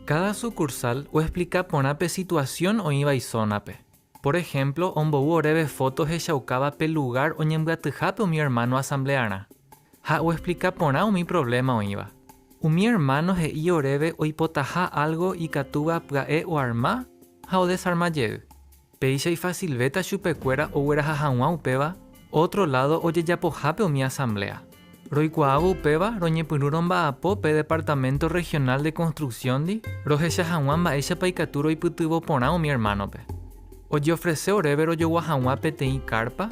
Káda sukursál oexplika porã pe situasión oĩva isónape. Por ehémplo, ombou oréve fóto ohechaukáva pe lugár oñembyatyhápe umi ermáno asamblearã, ha oexplika porã umi provléma oĩva. Umi ermáno he'i oréve oipotaha álgo ikatúva pya'e oarma ha odesarma jey. Péicha ifasilvéta chupekuéra ogueraha hag̃ua upéva ótro ládo ojejapohápe umi asambléa. Roikuaávo upéva, roñepyrũ romba'apo pe Departamento Regional de Construcción-ndi rohecha hag̃ua mba'éichapa ikatu roipytyvõ porã umi ermánope. Ojeofrese oréve rojogua hag̃ua peteĩ kárpa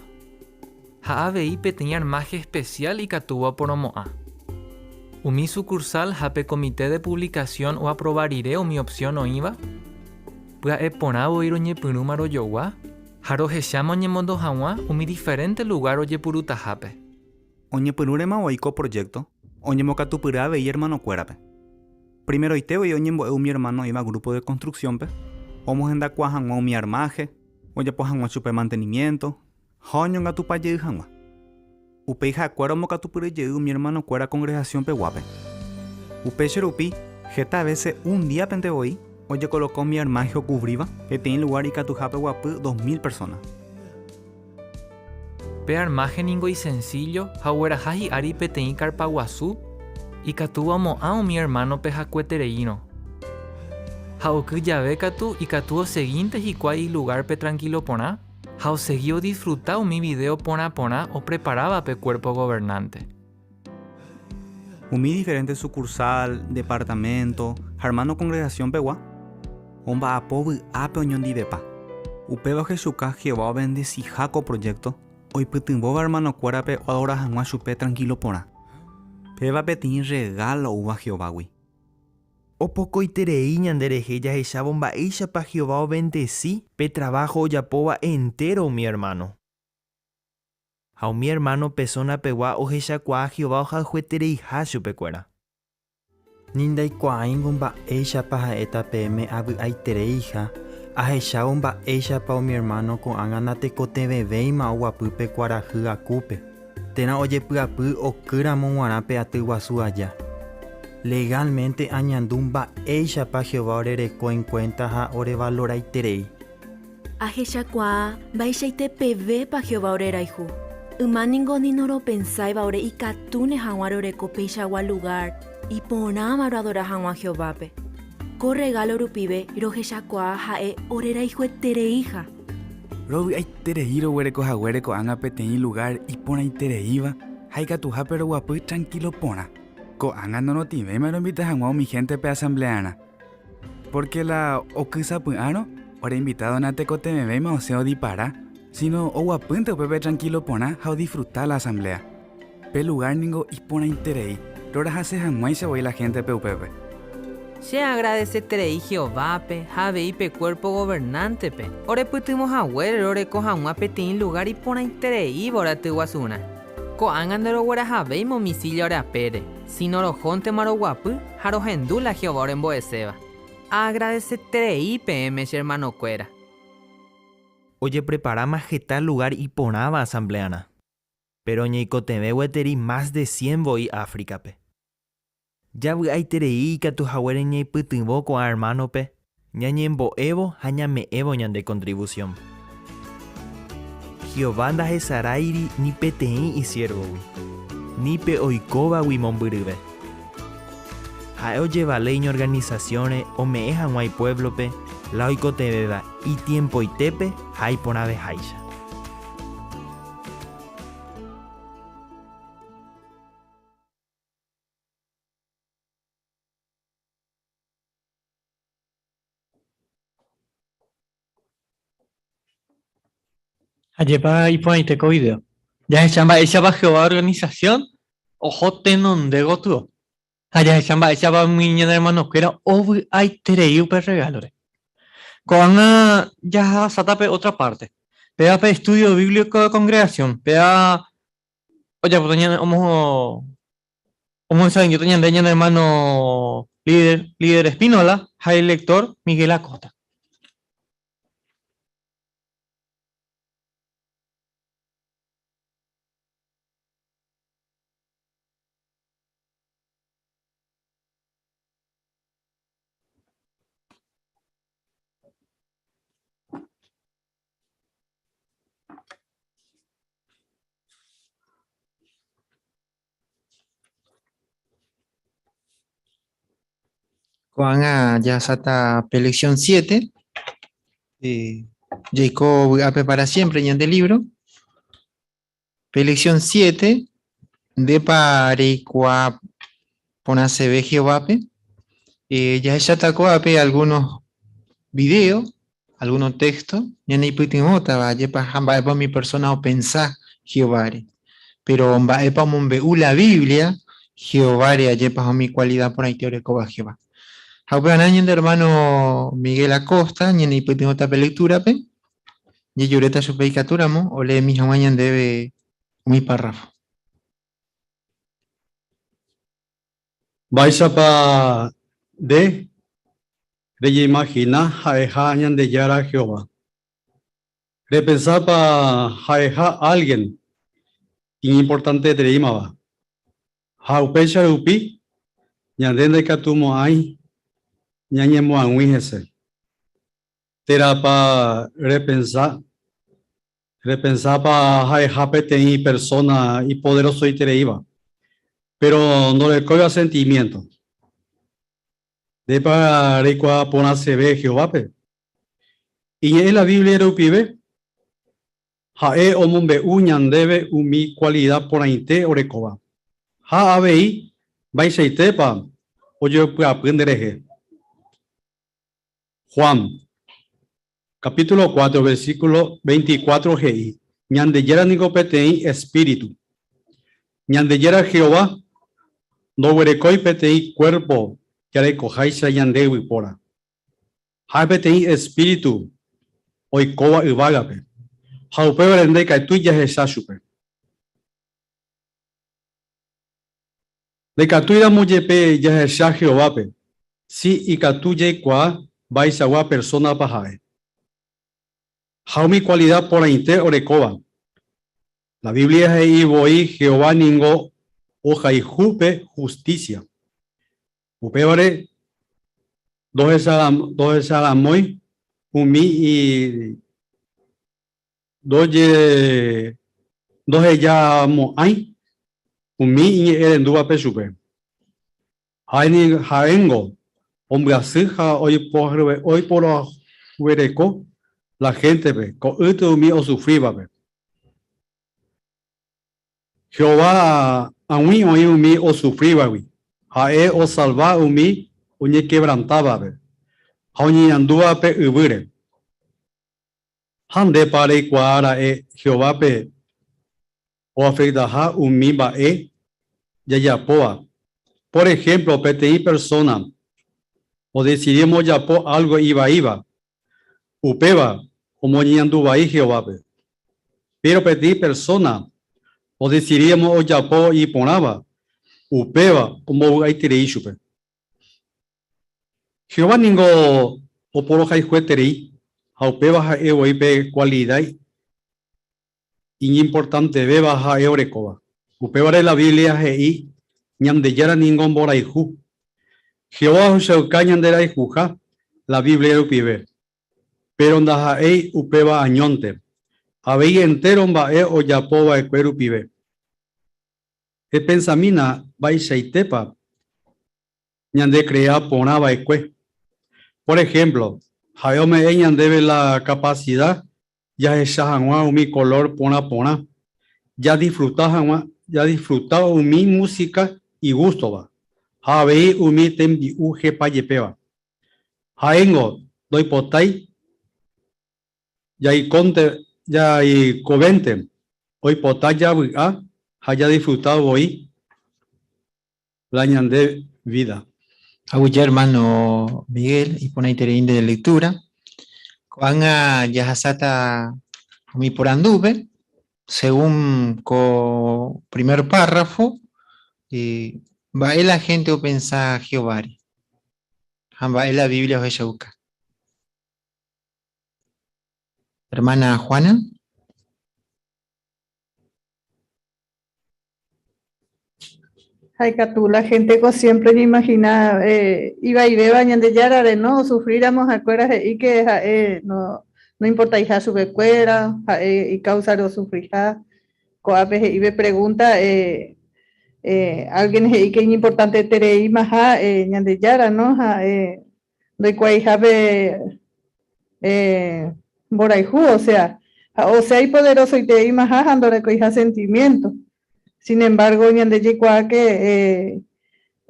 ha avei peteĩ armáhe espesiál ikatúva oporomo'ã. Umi sukursál ha pe Comité de Publicación oaprova rire umi opsión oĩva, Pya'e porã voi roñepyrũma rojogua ha rohecháma oñemondo hag̃ua umi diferénte lugár ojepurutahápe. Oñepyrũrema voi ko projékto, oñembokatupyry avei ermanokuérape. Primeroite voi oñembo'e umi ermáno oĩva grúpo de konstruksiónpe, omohendakuaa hag̃ua umi armáhe, ojapo hag̃ua chupe mantenimiénto ha oñongatupa jey hag̃ua. Upéi ha'ekuéra ombokatupyry jey umi ermanokuéra kongregasionpeguápe. Upéicha rupi, heta vése un díapente voi ojekoloka umi armáhe okuvríva peteĩ lugár ikatuhápe oguapy 2000 persóna. Pe armáhe ningo isensíllo ha ogueraha hi'ári peteĩ kárpa guasu ikatúva omo'ã umi ermánope hakuetereírõ. Ha oky jave katu ikatu osegínte hikuái ilugárpe trankílo porã. Ha osegi odisfruta umi vidéo porã porã opreparáva pe Kuérpo Governánte. Umi diferénte sukursál, departaménto ha ermáno kongregasionpegua omba'apo vy'ápe oñondivepa. Upéva ohechuka Jehová ovendesiha ko projékto oipytyvõva ermanokuérape oadora hag̃ua chupe trankílo porã. Péva peteĩ rregálo oúva Jehovágui. Opokoiterei ñanderehe jahechávo mba'éichapa Jehová ovendesi pe traváho ojapóva entéro umi ermáno. Ha umi ermáno pe sónapegua ohechakuaa Jehová ohayhuetereiha chupekuéra. Ni ndaikuaáingo mba'éichapa ha'éta peẽme avy'aitereiha ahechávo mba'éichapa umi ermáno ko'ág̃a natekotevẽvéima oguapy pe kuarahy akúpe. Térã ojepy'apy okýramo g̃uarã pe aty guasu aja. Legálmente añandu mba'éichapa Jehová orereko enkuénta ha orevaloraiterei. Ahechakuaa mba'eichaite pevépa Jehová orerayhu. Yma ningo ni noropensáiva ore ikatúne hag̃ua roreko peichagua lugár iporãva roadora hag̃ua Jehovápe. Ko rregálo rupive rohechakuaa ha'e orerayhuetereiha. Rovy'aiterei roguereko haguére ko'ág̃a peteĩ lugár iporãitereíva ha ikatuhápe roguapy trankílo porã. Ko'ág̃a norotĩvéima roinvita hag̃ua umi héntepe asamblearã. Pórke la oky sapy'árõ, ore invitádo natekotevẽvéima osẽ odipara, síno oguapýnte upépe trankílo porã ha odisfruta la asambléa. Pe lugár ningo iporãiterei, rorahase hag̃uáicha voi la héntepe upépe. Che aagradeseterei Jehovápe ha avei pe Kuérpo Governántepe orepytyvõ haguére roreko hag̃ua peteĩ lugár iporãitereíva ore aty guasurã. Ko'ág̃a ndoroguerahavéima umi sílla ore apére, Síno rohóntema roguapy ha rohendu la Jehová orembo'eséva. Aagradeseterei peẽme che ermanokuéra. Ojepreparáma heta lugár iporãva asamblearã, péro ñaikotevẽ gueteri mas de cien voi Áfricape. Javy'aiterei ikatu haguére ñaipytyvõ ko'ã ermánope ñañembo'évo ha ñame'ẽvo ñande kontrivusión. Jehová ndahesaráiri ni peteĩ isiérvogui, ni pe oikóvagui mombyryve. Ha'e ojevale iñorganisasiõre ome'ẽ hag̃ua ipuévlope la oikotevẽva itiempoitépe ha iporãveháicha. Ajépa iporãite ko video. Jahecha mba'éichapa Jehová organisasión oho tenonde gotyo. Ha jahecha mba'éichapa umi ñane ermanokuéra ovy'aiterei upe rregálore. Ko'ág̃a jahasáta pe ótra párte. Péva pe estúdio bíblico de kongregasión. Péva ojapóta ñane omo omohesa'ỹijóta ñande ñane hermano líder, líder Espínola ha el lector Miguel Acosta. Ko'ág̃a jahasáta pe lección 7, eh, Jaiko vy'ápe para siempre ñande libro. Pe lección 7, ndépa reikuaa porãseve Jehovápe? Eh, jahecháta ko'ápe algunos video, algunos texto ñaneipytyvõtava ajépa ha mba'épa umi persona opensa Jehováre. Péro mba'épa omombe'u la Biblia Jehováre ajépa ha umi kualida porãite orekóva Jehová. Ha upevarã ñande ermáno Miguel Acosta ñaneipytyvõta pe lektúrape. Jajuréta chupe ikatúramo oleemi hag̃ua ñandéve umi párrafo. Mba'éichapa nde reñeimahina ha'eha Ñandejára Jehová? Repensápa ha'eha álgien iñimportantetereímava? Ha upéicha rupi ñande ndaikatumo'ãi ñañemoag̃ui hese. Térãpa repensa? Repensápa ha'eha peteĩ persóna ipoderosoitereíva, péro ndorekóiva sentimiénto? Ndépa reikuaa porãseve Jehovápe? Iñe'ẽ la Biblia rupive, ha'e omombe'u ñandéve umi kualida porãite orekóva, ha avei mba'eichaitépa ojepy'apy nderehe. Juan, capítulo 4, versículo 24 he'i, Ñandejára niko peteĩ espíritu. Ñandejára Jehová ndoguerekói peteĩ cuerpo jarekoháicha ñande yvypóra. Ha'e peteĩ espíritu oikóva yvágape, ha upévare ndaikatúi jahecha chupe. Ndaikatúiramo jepe jahecha Jehovápe, si ikatu jaikuaa mba'eichagua persónapa ha'e. Ha umi kualida porãite orekóva. La Biblia he'i voi Jehová ningo ohayhu pe hustísia. Upévare ndohecharamói umi Ndohejamo'ãi umi iñe'ẽrendúvape chupe. Ha'éngo ombyasy ha oiporoahuvereko la héntepe, ko'ýte umi osufrívape. Jehová ag̃ui oĩ umi osufrívagui, ha'e osalva umi oñekevrantávape ha oñeñandúvape yvýre. Ha ndépa reikuaa ra'e Jehovápe oafektaha umi mba'e jajapóva? Pór ehémplo, peteĩ persóna odesidíma ojapo álgo ivaíva, upéva omoñeñandu vai Jehovápe. Péro peteĩ persóna odesidíma ojapo iporãva, Upéva ombovy'aiterei chupe. Jehová ningo oporohayhueterei ha upéva ha'e voi pe kualida iñimportantevéva ha'e orekóva. Upévare la Biblia he'i, Ñandejára ningo mborayhu. Jehová ohechauka ñanderayhuha la Biblia rupive. Péro ndaha'éi upéva añónte, avei entéro mba'e ojapo va'ekue rupive. Epensamína mba'eichaitépa ñandekrea porã va'ekue. Por ehémplo, ha'e ome'ẽ ñandéve la kapasida jahecha hag̃ua umi kolór porã porã, jadisfruta hag̃ua, jadisfruta umi músika igústova ha avei umi tembi'u hepa jepéva. Ha'éngo ndoipotái Jaikónte jaikovénte, oipota javy'a ha jadisfruta voi la ñande vida. Aguyje hermano Miguel, iporãiterei nde lectura. Ko'ág̃a jahasáta umi porandúpe, según ko primer párrafo, mba'e la gente opensa Jehováre ha mba'e la Biblia ohechauka. Hermana Juana. Haikatu, la gente ko siempre oñeimagina eh, ivaivéva Ñandejárare, no? Osufríramo ha'ekuéra he'i que ha'e no, noimportaiha chupekuéra, ha'e ikáusare osufriha. Ko'ápe he'ive pregunta eh, eh, alguien he'i que iñimportantetereímaha eh, Ñandejára, no? Ha eh, ndoikuaaihápe eh, mborayhu, osea, ha osea ipoderosoitereimaha ha ndorekoiha sentimiento. Sin embargo, ñande jaikuaa que eh,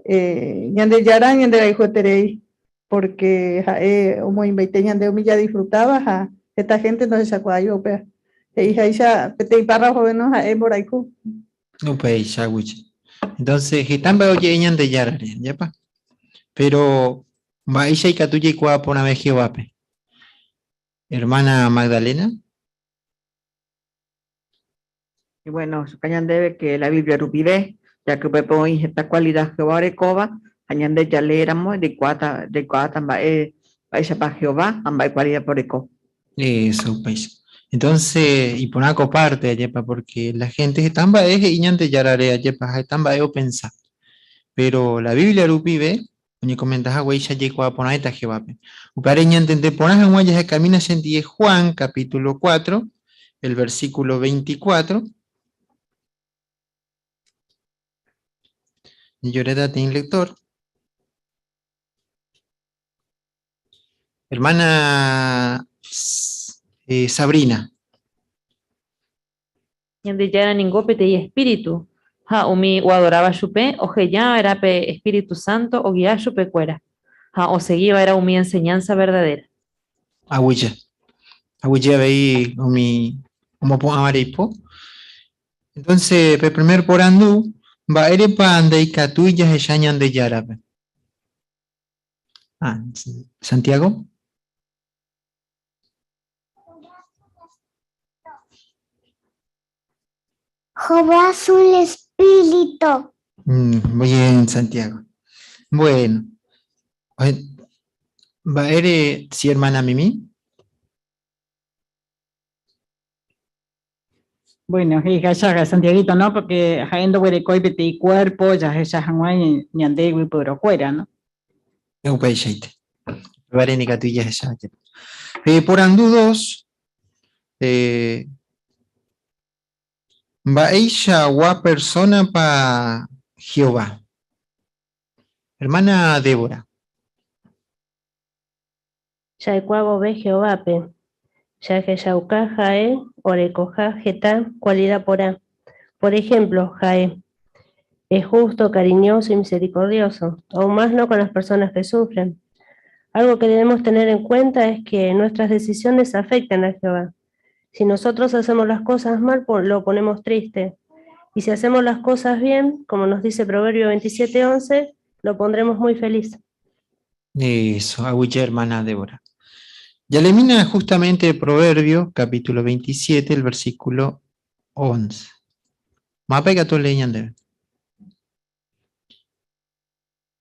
eh, Ñandejára ñanderayhueterei, porque ha'e omoĩmbaite ñande umi jadisfrutáva ha heta gente ndohechakuaáiva upéva. He'iháicha peteĩ párrafo-pe, no, ha'e mborayhu. Upeichaguiche. Entonces, heta mba'e oje'e Ñandejárare, ajépa? Péro, mba'éicha ikatu jaikuaa porãve Jehovápe? Hermana Magdalena? Y bueno, ohechuka ñandéve que la Biblia rupive, ya que upépe oĩ heta cualidad Jehová orekóva, ha ñande jaleéramo jaikuaáta jaikuaáta mba'e mba'éichapa Jehová ha mba'e cualidad-pa oreko. Eso, upéicha. Entonces, iporã ko parte, ajépa, porque la gente heta mba'e he'i Ñandejárare, ajépa, ha heta mba'e opensa. Pero la Biblia rupive, oñekomenta haguéicha jaikuaa porãita Jehovápe. Upévare ñantende porã hag̃ua jahekamína chendie Juan capítulo 4, el versículo 24. Ñajoréta peteĩ lector. Hermana eh, Sabrina. Ñandejára ningo peteĩ espíritu, ha umi oadoráva chupe oheja va'erã pe espíritu sánto ogia chupekuéra, ha osegi va'erã umi enseñánsa verdadéra. Aguyje. Aguyje avei umi omopu'ãvare ipo. Entonces, pe primer porandu, mba'érepa ndaikatúi jahecha Ñandejárape? Ah, Santiago. Jehová es un espíritu. Mm, muy bien, Santiago. Bueno. Mba'ére si hermana Mimi? Bueno, he'iháicha Santiaguito, no? Porque ha'e ndoguerekói peteĩ cuerpo jahecha hag̃ua ñande yvypyrokuéra, no? Upeichaite. Upévare nikatúi jahecha jepe. Pe porandu dos, eh, mba'eichagua persónapa Jehová? Hermana Débora. Jaikuaa vove Jehovápe, jahechauka ha'e orekoha heta kualida porã. Por ehémplo, ha'e es justo, cariñoso y misericordioso, aún más no con las personas que sufren. Algo que debemos tener en cuenta es que nuestras decisiones afectan a Jehová. Si nosotros hacemos las cosas mal, lo ponemos triste. Y si hacemos las cosas bien, como nos dice Proverbio 27:11, lo pondremos muy feliz. Eso, aguyje hermana Débora. Yalemina justamente Proverbio, capítulo 27, el versículo 11. Mápa ikatu olee ñandéve.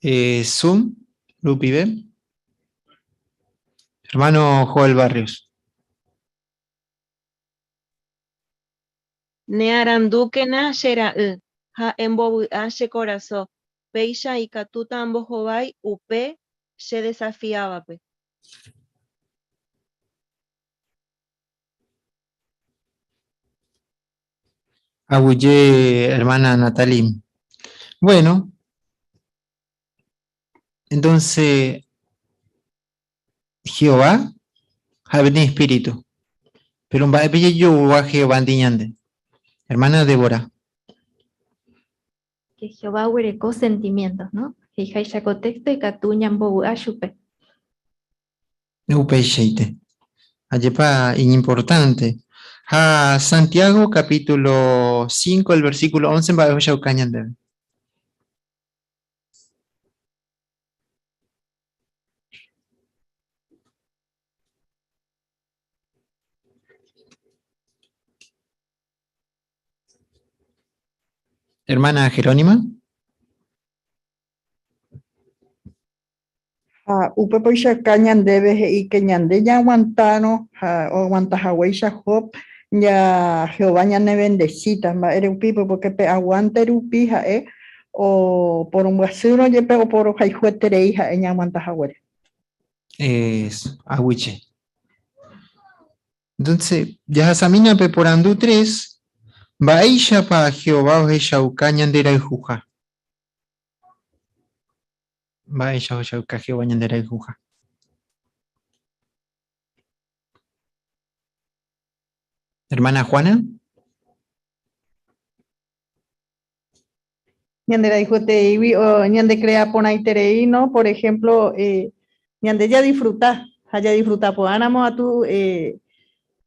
Eh, Zoom, rupive. Hermano Joel Barrios. Nearandúkena che ra'y, ha embovy'a che korasõ, péicha ikatúta ambohovái upe chedesafiávape. Aguyje, hermana Natalie. Bueno, entonces, Jehová ha'e peteĩ espíritu. Pero mba'épe jajogua Jehovándi ñande? Hermana Débora. Que Jehová oguereko sentimientos, no? He'iháicha ko texto ikatu ñambovy'a chupe. Upeichaite. Ajépa iñimportánte. Ha Santiago capítulo 5, el versículo 11 mba'e ohechauka ñandéve. Hermana Jerónima. Ha upépe oichauka ñandéve he'i ke ñande ñaaguantárõ ha oaguanta haguéicha Job, ja Jehová ñanevendesíta. Mba'e rupípa? Pórke pe aguánte rupi ha'e oporombyasýrõ jepe oporohayhueterei ha'e ñaaguanta haguére. Es aguyje. Entonces, jahasamína pe porandu tres, Mba'éichapa Jehová ohechauka ñanderayhuha? Mba'éicha ohechauka Jehová ñanderayhuha? Hermana Juana. Ñanderayhuetereígui o ñandecrea porãiterei, ¿no? Por ejemplo, eh, ñande jadisfruta, ha jadisfruta porãramo atu eh,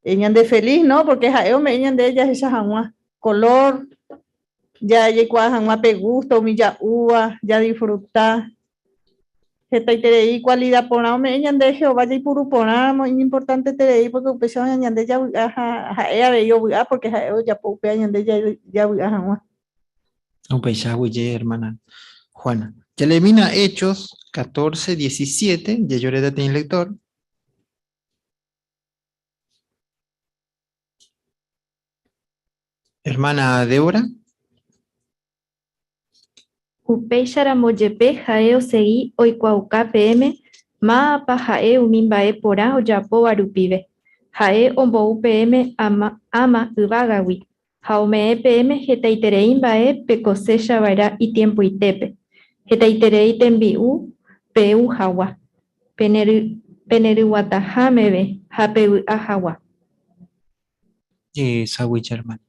eh, ñande feliz, ¿no? Porque ha'e ome'ẽ ñande jahecha hag̃ua color, Jaikuaa hag̃ua pe gusto umi ja'úva, jadisfruta. Hetaiterei kualida porã ome'ẽ ñande Jehová jaipuru porãramo iñimportanteterei pórke upéicha ñande javy'a ha ha'e avei ovy'a pórke ha'e ojapo upéva ñande javy'a hag̃ua. Upéicha aguyje, hermana Juana. Jaleemína Hechos 14, 17, jajoréta peteĩ lector. Hermana Débora. Upéicharamo jepe ha'e osegi oikuaauka peẽme mávapa ha'e umi mba'e porã ojapóva rupive. Ha'e ombou peẽme ama yvágagui ha ome'ẽ peẽme hetaiterei mba'e pekosecha va'erã itiempoitépe, hetaiterei tembi'u pe'u hag̃ua, peneryguatãha meve ha pevy'a hag̃ua. Jesaguicha hermano.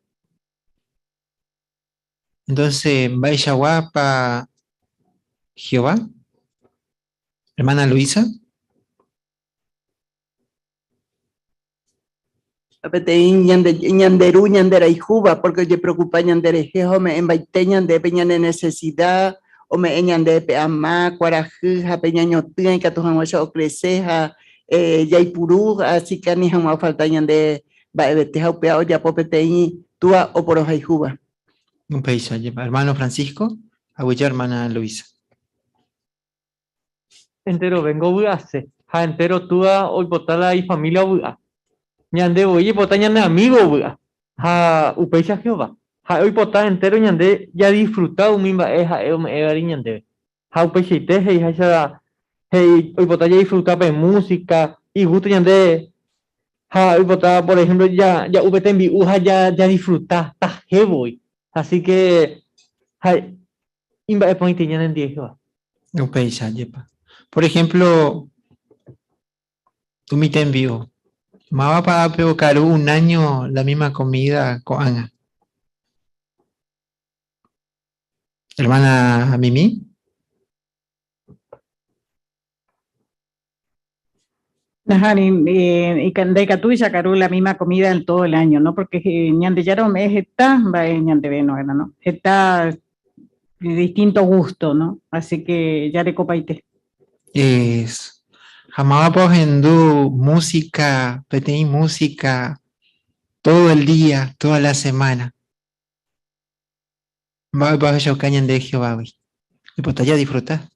Entonces, mba'eichaguápa Jehová? Hermana Luisa. Peteĩ ñande, ñande ru ñanderayhúva, porque ojepreocupa ñanderehe ha ome'ẽmbaite ñandéve ñane necesidad, ome'ẽ ñandéve pe ama, kuarahy ha pe ñañotỹ ikatu hag̃uáicha ocrece ha eh, jaipuru, así que ani hag̃ua ofalta ñande mba'evete ha upéva ojapo peteĩ túa oporohayhúva. Upéicha jepa. Hermano Francisco, aguyje hermana Luisa. Enterovéngo ovy'ase ha entéro túa oipota la ifamília ovy'a. Ñande voi jaipota ñane amígo ovy'a ha upéicha Jehová. Ha'e oipota entéro ñande jadisfruta umi mba'e ha'e ome'ẽvare ñandéve. Ha upeichaite he'iháicha he'i oipota jadisfruta pe músika, igústo ñande ha oipota por ehémplo ja'u pe tembi'u ha jadisfruta tahe voi. Asi ke ha imba'eporãite ñanendie Jehová. Upéicha jepa. Por ejemplo, umi tembi'u. Mávapa ápe okaru un año la misma comida ko'ág̃a? Hermana Mimi. Nahániri, eh, ndaikatúi jakaru la misma comida en todo el año, ¿no? Porque eh, Ñandejára ome'ẽ heta mba'e ñandéve no era, ¿no? Heta distinto gusto, ¿no? Así que jarekopaite. Es. Ha mávapa ohendu música, peteĩ música todo el día, toda la semana. Mba'épa ohechauka ñande Jehovágui? Oipota jadisfruta.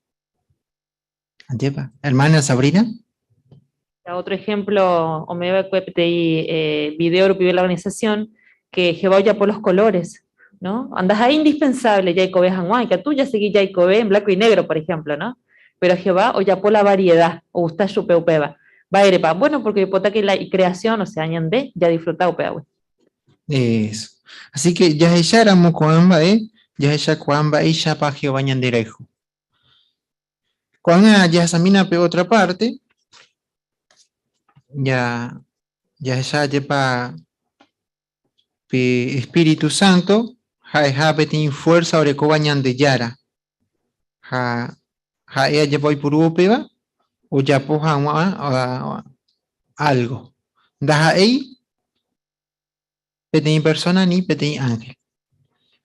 Ajépa. Hermana Sabrina. Otro ejemplo, ome'ẽva'ekue peteĩ eh, video rupive la organización, que Jehová ojapo los colores, ¿no? Andaha'éi indispensable jaikove hag̃ua, ikatu jasegi jaikove en blanco y negro, por ejemplo, ¿no? Pero Jehová ojapo la variedad, ogusta chupe upéva. Mba'érepa? Bueno, porque oipota que la icreación, o sea, ñande, jadisfruta upévagui. Eso. Así que jahecháramo ko'ã mba'e, jahechakuaa mba'éichapa Jehová ñanderayhu. Ko'ág̃a jahasamína pe otra parte, ja, jahecha jepa pe Espíritu Santo ha'eha peteĩ fuerza orekóva Ñandejára. Ha ha'e ajepa oipuru upéva ojapo hag̃ua algo. Ndaha'éi peteĩ persona ni peteĩ ángel.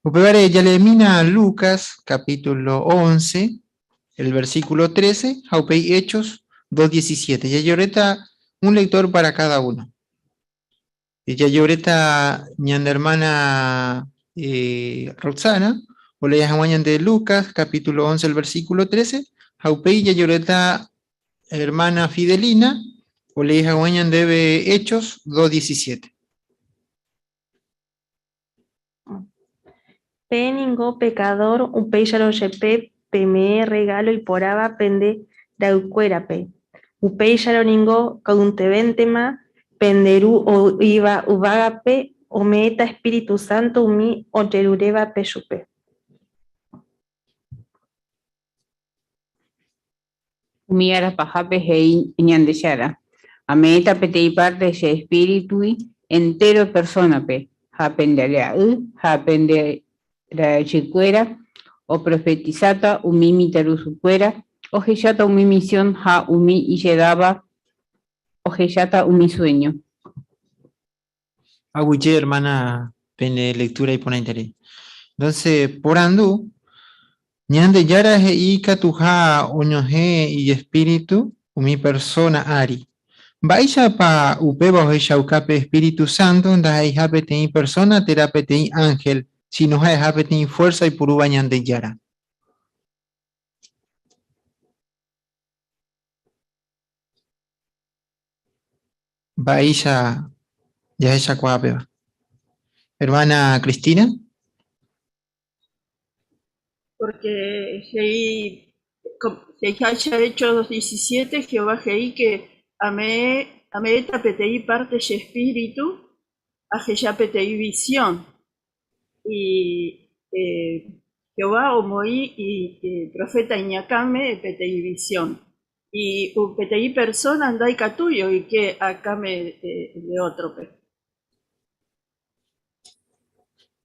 Upévare jaleemína Lucas capítulo 11, el versículo 13, ha upéi Hechos 2.17. Jajoréta un lector para cada uno. Jajoréta ñande hermana eh, Roxana, olee hag̃ua ñande Lucas capítulo 11, el versículo 13, ha upéi jajoréta hermana Fidelina, olee hag̃ua ñandéve Hechos 2.17. Peẽ ningo pekadór upéicharõ jepe peme'ẽ rregálo iporãva pende ra'ykuérape. Upéicharõ ningo ko'ytevéntema pende Ru oĩva yvágape ome'ẽta espíritu sánto umi ojerurévape chupe. Umi ára pahápe he'i Ñandejára, Ame'ẽta peteĩ párte che espíritugui entéro persónape, ha pende ra'y ha pende rajykuéra oprofetisáta, umi mitãrusukuéra ohecháta umi misión ha umi ijedáva ohecháta umi suéño. Aguyje hermana pene lectura iporãiterei. Entonces, porandu, Ñandejára he'i ikatuha oñohẽ ijespíritu umi persóna ári. Mba'éichapa upéva ohechauka pe espíritu sánto ndaha'eiha peteĩ persóna térã peteĩ ánhel, síno ha'eha peteĩ fuérsa oipurúva Ñandejára? Mba'éicha jahechakuaa péva. Hermana Cristina. Porque he'i he'iháicha Hechos 2:17, Jehová he'i que ame'ẽ ame'ẽta peteĩ parte che espíritu ahecha peteĩ visión. Y Jehová omoĩ proféta iñakãme peteĩ visión. Y peteĩ persona ndaikatúi oike akãme de ótrope.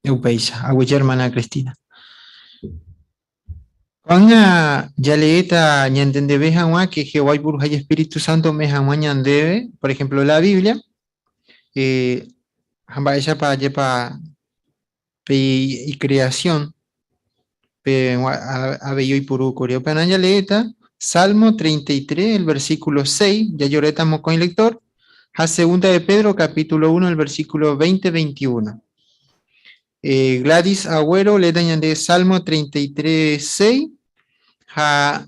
Upéicha, aguyje hermana Cristina. Ko'ág̃a jaleéta ñantendeve hag̃ua ke Jehová oipuruha ijespíritu sánto ome'ẽ hag̃ua ñandéve, por ejemplo, la Biblia, eh, ha mba'éichapa ajépa pe icreación pe avei oipuru kuri. Upearã jaleéta Salmo 33, el versículo 6, jajoréta mokõi lector, ha Segunda de Pedro, capítulo 1, el versículo 20-21. Eh, Gladys Agüero leéta ñande Salmo 33, 6, ha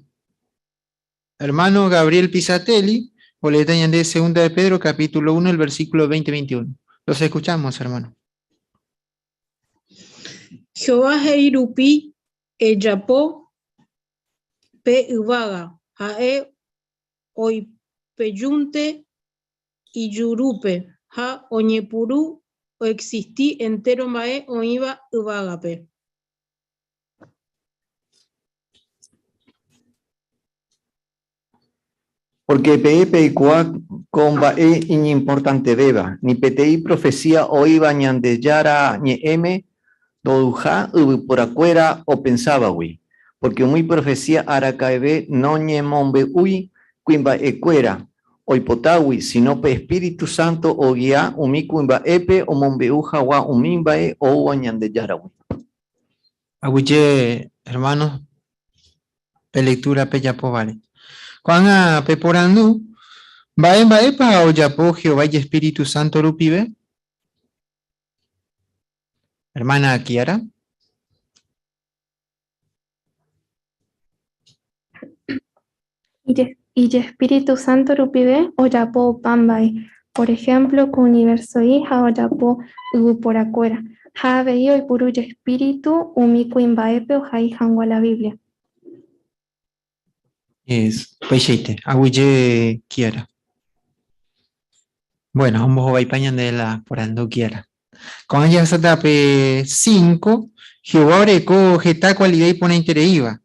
hermano Gabriel Pisatelli oleéta ñande Segunda de Pedro, capítulo 1, el versículo 20-21. Los escuchamos, hermano. Jehová he'i rupi ejapo pe yvága, ha'e oipejúnte ijurúpe ha oñepyrũ oexisti entéro mba'e oĩva yvágape. Pórke peẽ peikuaa ko mba'e iñimportantevéva, ni peteĩ profesía oĩva Ñandejára Ñe'ẽme ndouha yvyporakuéra opensávagui, pórke umi profesía araka'eve noñemombe'úi kuimba'ekuéra oipotágui, síno pe espíritu sánto ogia umi kuimba'épe omombe'u hag̃ua umi mba'e oúva Ñandejáragui. Aguyje hermano pe lectura pejapóvare. Ko'ág̃a peporandu, Mba'e mba'épa ojapo Jehová ijespíritu sánto rupive? Hermana Kiara. Ijespíritu sánto rupive ojapo opa mba'e, por ehémplo ko universo'i ha ojapo yvyporakuéra, ha avei oipuru ijespíritu umi kuimba'épe ohai hag̃ua la Biblia. Upeichaite, aguyje Kiara. Bueno, ombohovaipa ñande la porandu Kiara. Ko'ã jahasáta pe 5, Jehová oreko heta kualida iporãitereíva.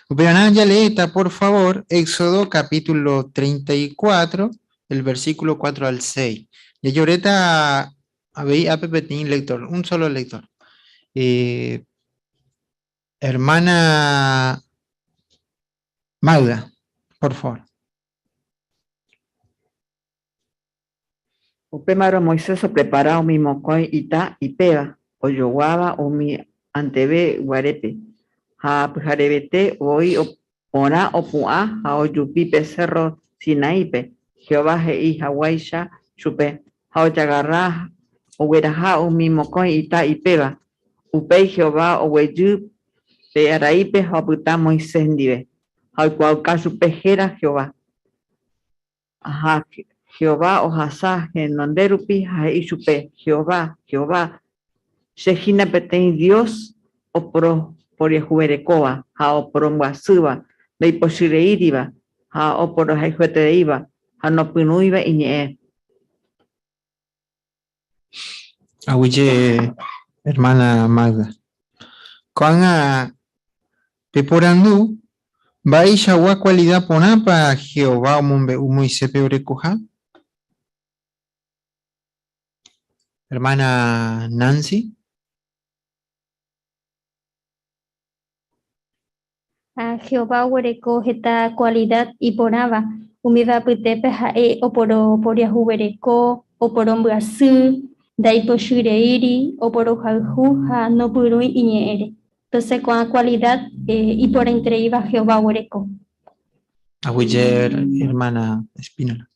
Upevarã jaleéta, por favor, Éxodo capítulo 34, el versículo 4 al 6. Jajoréta avei ápe peteĩ lector, un solo lector. Eh, hermana Magda, por favor. Upémarõ Moisés oprepara umi mokõi ita ipéva ojoguáva umi anteve guarépe, ha pyharevete voi porã opu'ã ha ojupi pe sérro Sinaípe, Jehová he'i haguéicha chupe, ha ojagarra ogueraha umi mokõi ita ipéva. Upéi Jehová oguejy pe araípe ha opyta Moisés ndive, ha oikuaauka chupe héra Jehová. Ha Jehová ohasa henonde rupi ha he'i chupe, Jehová, Jehová, che hína peteĩ Dios oporoporiahuverekóva ha oporombyasýva, ndaipochyreíriva ha oporohayhuetereíva ha nopyrũiva iñe'ẽ. Aguyje hermana Magda. Ko'ág̃a peporandu, Mba'eichagua kualida porãpa Jehová omombe'u Moiséspe orekoha? Hermana Nancy. Ha Jehová oguereko heta kualida iporãva, umíva apytépe ha'e oporoporiahuvereko, oporombyasy, ndaipochyreíri, oporohayhu ha nopyrũi iñe'ẽre. Entonce ko'ã kualida iporãitereíva Jehová oguereko. Aguyje hermana Espínola.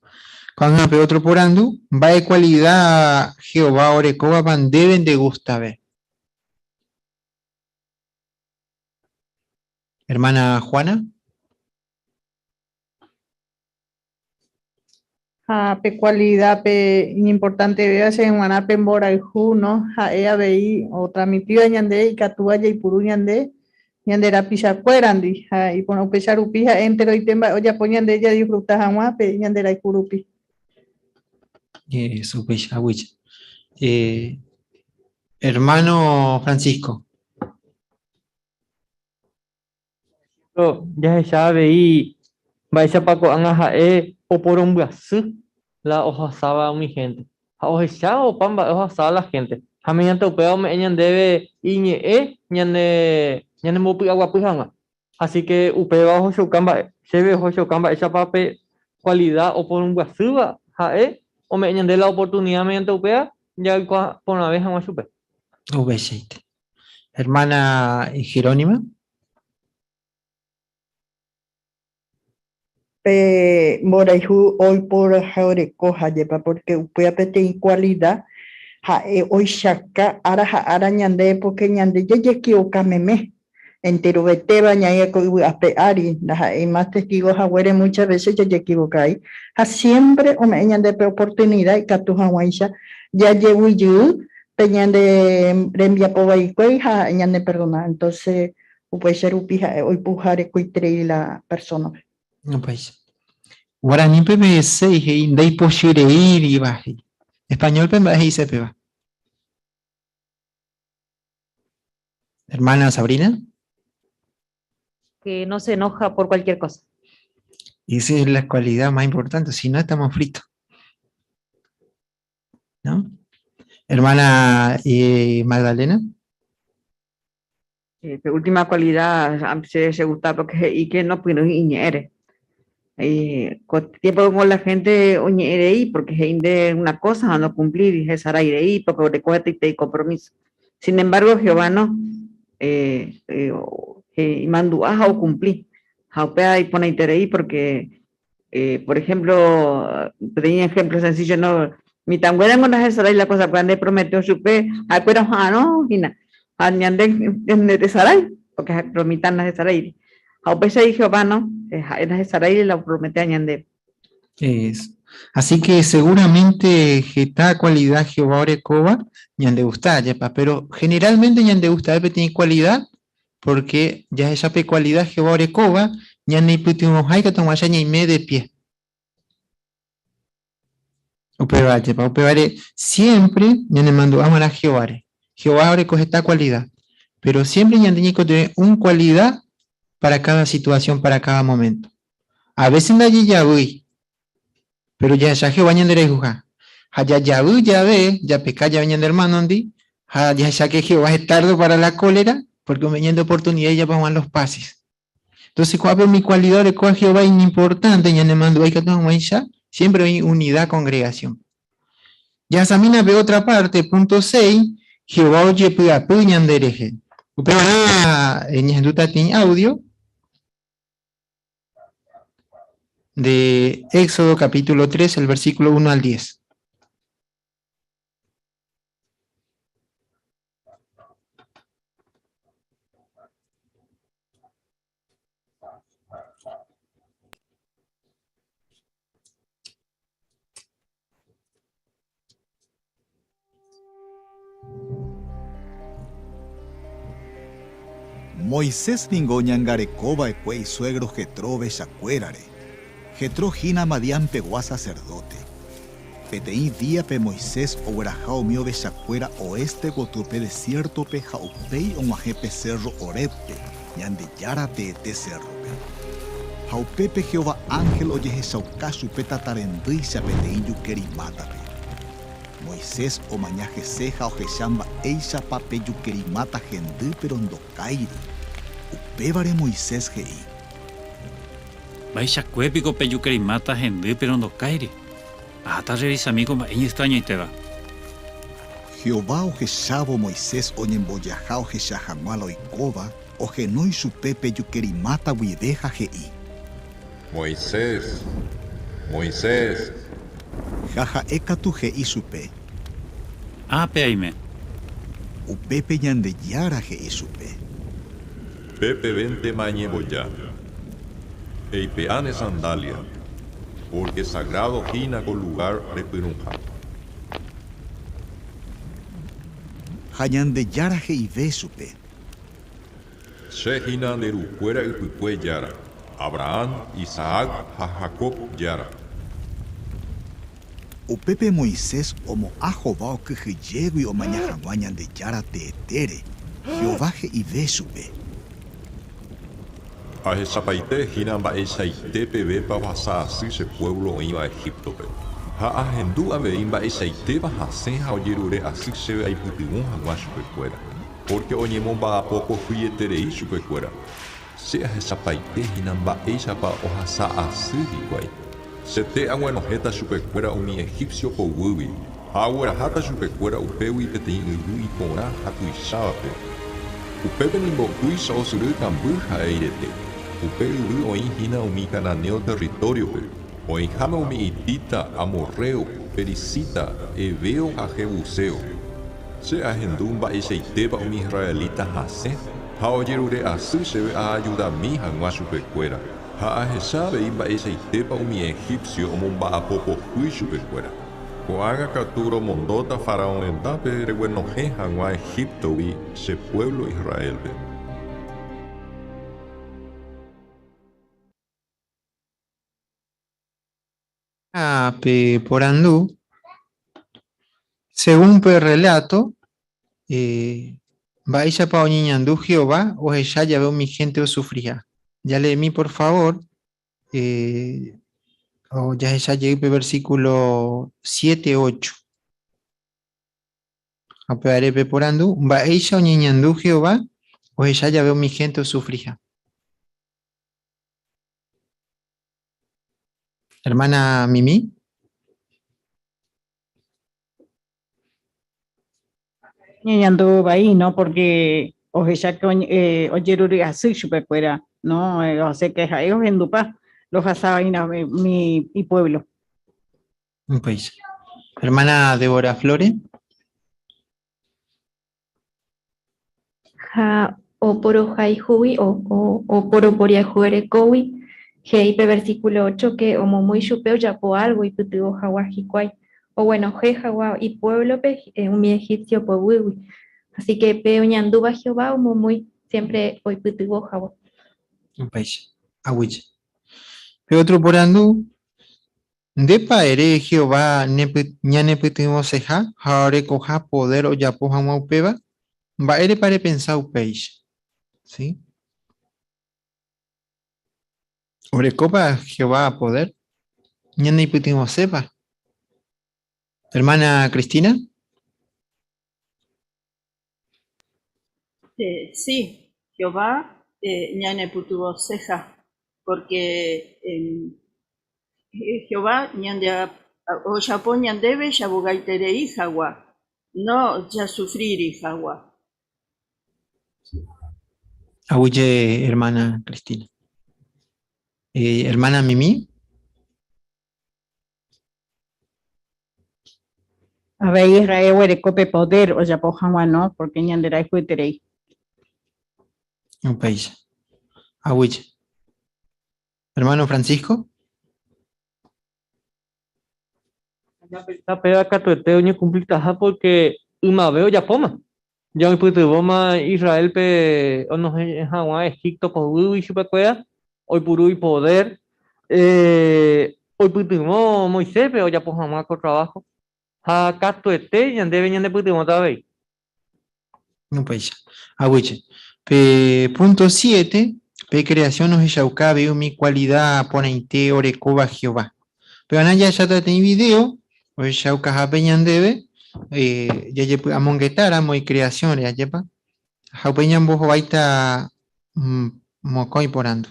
Ko'ág̃a pe ótro porandu, mba'e kualida Jehová orekóvapa ndéve ndegustave? Hermana Juana. Ha pe kualida pe iñimportantevéva chéve g̃uarã pe mborayhu, no? Ha'e avei otransmitíva ñande ikatúva jaipuru ñande ñande rapichakuérandi. Ha iporã upéicha rupi ha'e enteroite mba'e ojapo ñande jadisfruta hag̃ua pe ñande rayhu rupi. Eso, upéicha, aguyje. Eh, hermano Francisco. Jahecha avei mba'éichapa ko'ág̃a ha'e oporombyasy la ohasáva umi hénte. Ha ohecha opa mba'e ohasáva la hénte. Ha mediante upéva ome'ẽ ñandéve iñe'ẽ ñane ñanembopy'aguapy hag̃ua. Así ke upéva ohechauka mba'e, chéve ohechauka mba'éichapa pe kualida oporombyasýva ha'e ome'ẽ ñande la oportunida mediante upéva jaikuaa porãve hag̃ua chupe. Upeichaite. Hermana Jerónima. Pe mborayhu oiporahaoreko jajepa porque upéva peteĩ kualida ha'e oichaka ára ha ára ñande porque ñande jajekivoka meme enterovetéva ñaĩ ko yvy ape ári ndaha'éi más testigo haguére muchas veces jajekivokai ha siempre ome'ẽ ñande pe oportunidad ikatu hag̃uáicha jajeguyjey pe ñande rembiapo vaikuéi ha ñaneperdona entonces upéicha rupi ha'e oipuharekoiterei la persona-pe. Upéicha. Guaranípe pe seis he'i ndaipochyreíriva he'i. Español-pe mba'e he'ise péva? Hermana Sabrina. Que no se enoja por cualquier cosa. Esa es la cualidad más importante, si no estamos fritos. ¿No? Hermana eh, Magdalena. Eh, pe última cualidad che che gusta porque he'i que no pyrũi iñe'ẽre. Eh, ko tiempo como la gente oñe'ẽ rei porque he'i nde una cosa ha no cumplíri, hesarái rei porque oreko hetaitei compromiso. Sin embargo, Jehová no, eh, eh, imandu'a ha ocumpli. Ha upéva iporãiterei porque Eh, por ejemplo, peteĩ ejemplo sencillo, no, mitãnguéra ningo ndahesarái la cosa kuéra nde prometió chupe, ha'ekuéra oha'arõ hína, ha ñande ñanderesarái, porque ha, pero mitã ndahesaráiri. Ha upéicha he'i Jehová, no? Ha'e ndahesaráiri la oprometéva ñandéve. Es. Así que seguramente heta cualidad Jehová orekóva ñandegusta, ajépa, pero generalmente ñandegustave peteĩ cualidad porque jahecha pe cualidad Jehová orekóva ñaneipytyvõha ikatu hag̃uáicha ñaime de pie. Upéva, ajépa, upévare siempre ñanemandu'a va'erã Jehováre. Jehová oreko heta cualidad, pero siempre ñande ñaikotevẽ un cualidad para cada situación, para cada momento. A veces ndajejavýi, pero jahecha Jehová ñanderayhuha. Ha jajavy jave, japeka jave ñande hermano-ndi, ha jahecha que Jehová es tardo para la cólera, porque ome'ẽ ñande oportunidad jajapo hag̃ua los pases. Entonces ko'ápe umi cualidad orekóva Jehová iñimportante ñanemandu'a ikatu hag̃uáicha siempre oĩ unidad congregación. Jahasamína pe otra parte, punto 6, Jehová ojepy'apy ñanderehe. Upevarã ñahendúta peteĩ audio de Éxodo capítulo 3, el versículo 1 al 10. Moisés ningo oñangareko va'ekue isuégro Jetró ovechakuérare. Jetró hína Madián pegua saserdóte. Peteĩ díape Moisés ogueraha umi ovechakuéra oéste gotyo pe desiértope ha upéi og̃uahẽ pe sérro Horébpe, Ñandejára teete sérrope. Ha upépe Jehová ánhel ojehechauka chupe tatarendýicha peteĩ jukeri mátape. Moisés omaña hese ha ohecha mba'éichapa pe jukeri máta hendy péro ndokáiri. Upévare Moisés he'i. Mba'eichakue piko pe jukeri máta hendy péro ndokáiri? Aháta arrevisami ko mba'e iñextrañoitéva. Jehová ohechávo Moisés oñembojaha ohecha hag̃ua la oikóva, ohenói chupe pe jukeri máta guive ha he'i. Moisés! Moisés! Ha ha'e katu he'i chupe. Ápe aime. Upépe Ñandejára he'i chupe. Pépevéntema eñemboja. Eipe'a ne sandália, pórke sagrádo hína ko lugár repyrũha. Ha Ñandejára he'ive chupe. Che hína nde rukuéra ypykue Jára, Abrahán, Isaac ha Jacob Jára. Upépe Moisés omo'ã hova okyhyjégui omaña hag̃ua Ñandejára teetére, Jehová he'ive chupe. Ahechapaite hína mba'eichaite pevépa ohasa asy che puévlo oĩva Egíptope. Ha ahendu avei mba'eichaitépa hasẽ ha ojerure asy chéve aipytyvõ hag̃ua chupekuéra, pórke oñemomba'apo pohyieterei chupekuéra. Che ahechapaite hína mba'éichapa ohasa asy hikuái. Chete aguenohẽta chupekuéra umi egipcio poguýgui, ha agueraháta chupekuéra upégui peteĩ yvy iporã ha tuichávape. Upépe ningo tuicha osyry kamby ha eirete. Upe yvy oĩ hína umi cananeo territóriope, oĩháme umi hitita, amorreo, perizita, heveo ha jebuseo. Che ahendu mba'eichaitépa umi israelita hasẽ ha ojerure asy chéve aajudami hag̃ua chupekuéra. Ha ahecha avei mba'eichaitépa umi egipcio omomba'apo pohýi chupekuéra. Ko'ág̃a katu romondóta Faraón rendápe reguenohẽ hag̃ua Egíptogui che puévlo Israélpe. Ha pe porandu, según pe relato, eh, mba'éichapa oñeñandu Jehová ohecha jave umi hénte osufriha? Jaleemi por favor, eh, o jahecha jey pe versículo 7, 8. Ha upévare pe porandu, mba'éicha oñeñandu Jehová ohecha jave umi hénte osufriha? Hermana Mimi. Ñañandu vai, ¿no? Porque ohecha que eh, ojerure asy chupekuéra, ¿no? Eh, o sea que ha'e ohendupa lohasa vaína mi, mi, mi pueblo. Pues, hermana Débora Flores. Ha oporohayhúgui o, o, oporoporiahuverekógui, He'i pe versículo 8 que omomýi chupe ojapo algo ipytyvõ hag̃ua hikuái, oguenohẽ hag̃ua ipuéblope umi egipcio poguýgui. Así que pe oñandúva Jehová omomýi siempre oipytyvõ hag̃ua. Upéicha. Aguyje. Pe otro porandu, Ndépa ere Jehová ñanepytyvõseha ha orekoha podér ojapo hag̃ua upéva? Mba'érepa repensa upéicha? Sí? Orekópa Jehová podér? Ñaneipytyvõsépa? Hermana Cristina? Eh, sí, Jehová eh, ñanepytyvõseha, porque eh, Jehová ñande ojapo ñandéve javy'aiterei hag̃ua, no jasufriri hag̃ua. Aguyje, hermana Cristina. Hermana Mimi? Avei Israel oguereko pe poder ojapo hag̃ua no, porque ñanderayhueterei. Upéicha. Aguyje. Hermano Francisco? Ñapensa péva katuete oñekumplitaha porque ymave ojapóma. Ja oipytyvõma Israélpe onohẽ hag̃ua Egipto poguýgui chupekuéra, oipuru ipodér, oipytyvõ Moiséspe ojapo hag̃ua ko traváho, ha katuete ñandéve ñanepytyvõta avei. Upéicha. Aguyje. Pe punto siete, pe creación ohechauka avei umi kualida porãite orekóva Jehová. Pevarã jahecháta peteĩ video ohechaukahápe ñandéve jajepy'amongetáramo icreación-re, ajépa? Ha upéi ñambohováita mokõi porandu.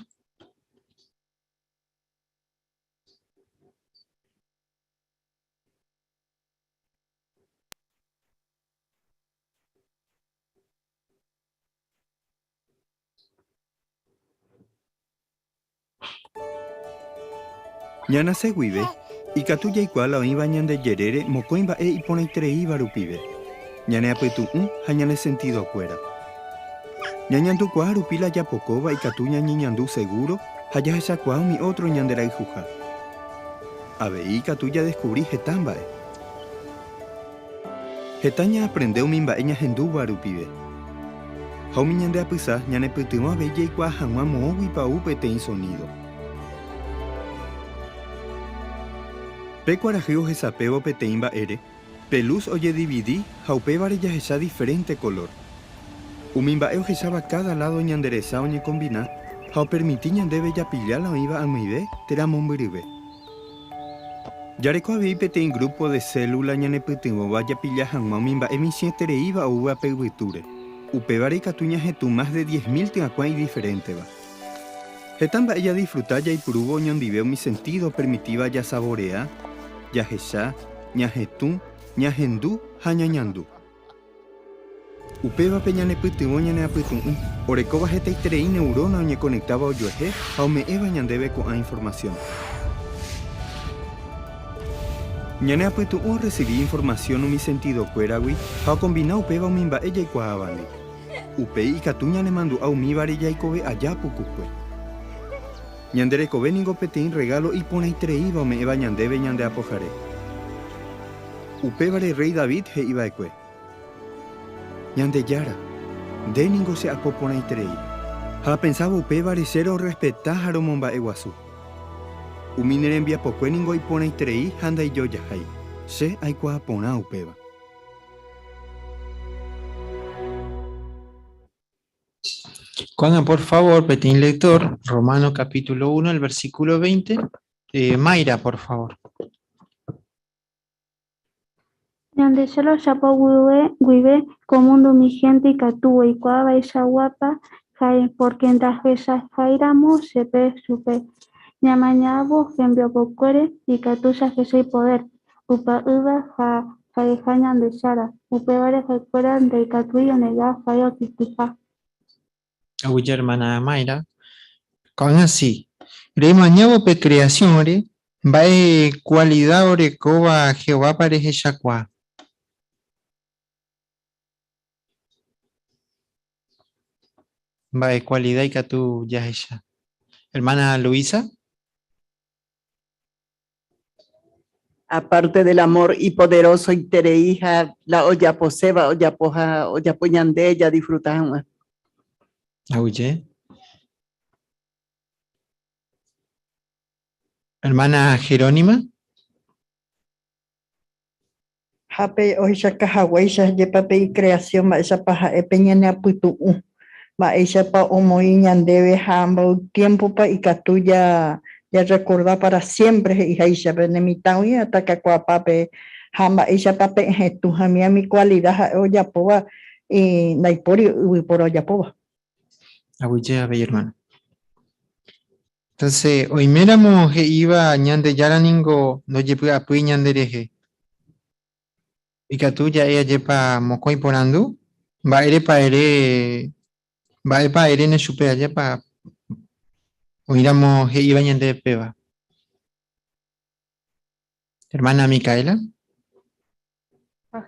Ñanase guive, ikatu jaikuaa la oĩva ñande jerére mokõi mba'e iporãitereíva rupive, ñane apytu'ũ ha ñane sentidokuéra. Ñañandukuaa rupi la japokóva ikatu ñañeñandu segúro ha jahechakuaa umi ótro ñanderayhuha. Avei ikatu jadeskuvri heta mba'e. Heta ñaaprende umi mba'e ñahendúva rupive. Ha umi ñande apysa ñanepytyvõ avei jaikuaa hag̃ua moõguipa ou peteĩ sonído. Pe kuarahy ohesapévo peteĩ mba'ére, pe lus ojedividi ha upévare jahecha diferénte kolór. Umi mba'e ohecháva káda ládo ñande resa oñekombina ha opermiti ñandéve japilla la oĩva ag̃uive térã mombyryve. Jareko avei peteĩ grúpo de sélula ñanepytyvõva japilla hag̃ua umi mba'e michĩetereíva oúva pe yvytúre. Upévare ikatu ñahetũ mas de 10,000 tyakuã idiferénteva. Heta mba'e jadisfruta jaipurúvo oñondive umi sentído opermitíva jasavorea, jahecha, ñahetũ, ñahendu ha ñañandu. Upévape ñanepytyvõ ñane apytu'ũ, orekóva hetaiterei neuróna oñekonektáva ojuehe ha ome'ẽva ñandéve ko'ã informasión. Ñane apytu'ũ orresivi informasión umi sentidokuéragui ha okombina upéva umi mba'e jaikuaávandi. Upéi ikatu ñanemandu'a umívare jaikove aja pukukue. Ñande rekove ningo peteĩ rregálo iporãitereíva ome'ẽva ñandéve ñande Apohare. Upévare rréi David he'i va'ekue, Ñandejára, nde ningo che apo porãiterei, ha apensávo upévare che rorrespeta ha romomba'eguasu. Umi ne rembiapokue ningo iporãiterei ha ndaijojahái, che aikuaa porã upéva. Ko'ág̃a, por favor, peteĩ lector, Romano capítulo 1, el versículo 20. Mayra, por favor. Ñandejára ojapo guive ko múndo umi hénte ikatu oikuaa vaichaguápa ha'e, pórke ndahechaháiramo jepe chupe. Ñamañávo hembiapokuére ikatu jahecha ipodér, upa'ỹva ha ha'eha Ñandejára, upévare ha'ekuéra ndaikatúi onega ha'e oexistiha. Aguyje hermana Mayra. Ko'ág̃a si, remañávo pe creación-re, mba'e kualida orekóva Jehovápa rehechakuaa? Mba'e kualida ikatu jahecha? Hermana Luisa. Aparte del amor ipoderosoiterei ha la ojaposéva ojapo ha ojapo ñande jadisfruta hag̃ua. Aguyje. Hermana Jerónima. Ha pe ohechauka haguéicha jepa pe icreación mba'éichapa ha'e pe ñane apytu'ũ, mba'éichapa omoĩ ñandéve ha mboy tiempo-pa ikatu ja jarecorda para siempre he'iháicha pene mitãgui atakakuaapa pe ha mba'éichapa pe hetũ ha mi cualidad ha'e ojapóva ndaipóri yvypóra ojapóva. Aguyje avei hermana. Entonces, oiméramo he'íva Ñandejára ningo ndojepy'apýi ñanderehe. Ikatu ja'e ajépa mokõi porandu, mba'érepa ere, mba'épa eréne chupe ajépa oĩramo he'íva ñandéve péva. Hermana Micaela.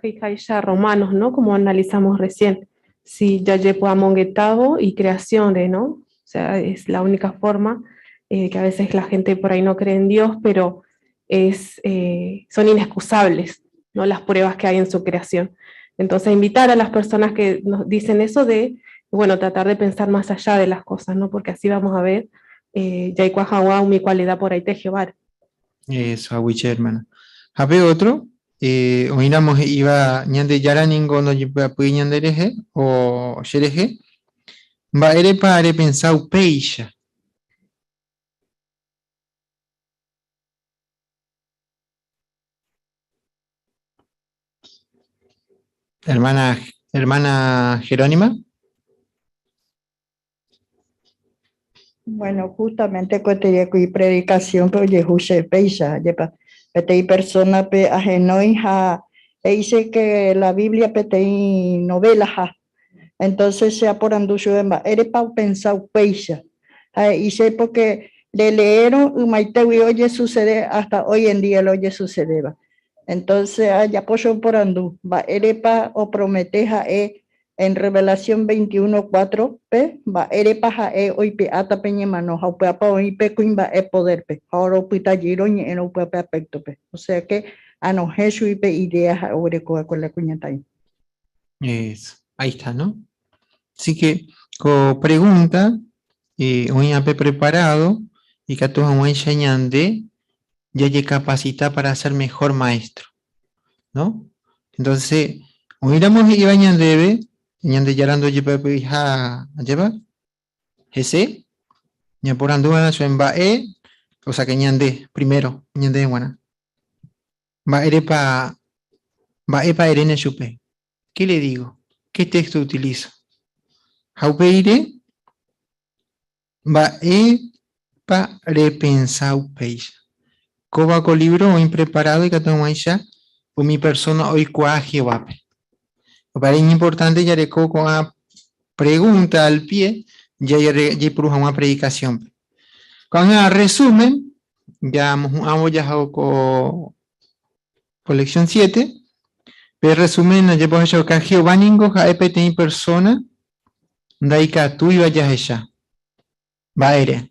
He'iháicha Romanos, ¿no? Como analizamos recién, si jajepy'amongetávo y creación de, ¿no? O sea, es la única forma que a veces la gente por ahí no cree en Dios, pero son inexcusables, ¿no? Las pruebas que hay en su creación. Entonces, invitar a las personas que nos dicen eso de, bueno, tratar de pensar más allá de las cosas, ¿no? Porque así vamos a ver, jaikuaa umi cualidad por ahí te Jehová. Eso, aguyje, hermana. Ha otro, oĩramo he'íva Ñandejára ningo ndojepy'apýi ñanderehe o cherehe, mba'érepa repensa upéicha? Hermana, hermana Jerónima. Bueno, justamente koetei predicación pe ojehu che péicha jepa peteĩ persona pe ahenói ha he'ise que la Biblia peteĩ novela ha entonces che aporandu chupe mba'érepa opensa upéicha ha he'ise porque releérõ ymaitégui ojesucede hasta hoy en día lo ojesucedéva entonces ajapo che oporandu mba'érepa opromete ha'e en Revelación 21:4 pe mba'érepa ha'e oipe'áta pe ñemano ha upépa oĩ pe kuimba'e poder-pe ha oropytajýrõ ñe'ẽrõ upépe aspecto-pe o sea que anohẽ chugui pe idea ha'e oguerekóva la kuñataĩ. Eso, ahí está, ¿no? Así que, con pregunta, oĩape preparado, ikatu hag̃uáicha ñande jajecapacita para ser mejor maestro, ¿no? Entonces, oĩramo he'íva ñandéve, Ñandejára ndojepy'apyiha ajépa, hese, ñaporandúva'erã chupe mba'e, o sea que ñande, primero, ñande g̃uarã. Mba'érepa, mba'épa eréne chupe? ¿Qué le digo? ¿Qué texto utilizo? Ha upeire, mba'épa repensa upéicha? Kóva ko libro oĩ preparado ikatu hag̃uáicha umi persona oikuaa Jehovápe. Upévare iñimportante jareko ko'ã pregunta al pie jaipuru hag̃ua predicación-pe. Ko'ág̃a resumen, ya mohu'ãvo jaha ko lección 7, pe resumen ajepohechauka Jehová ningo ha'e peteĩ persona ndaikatúiva jahecha. Mba'ére.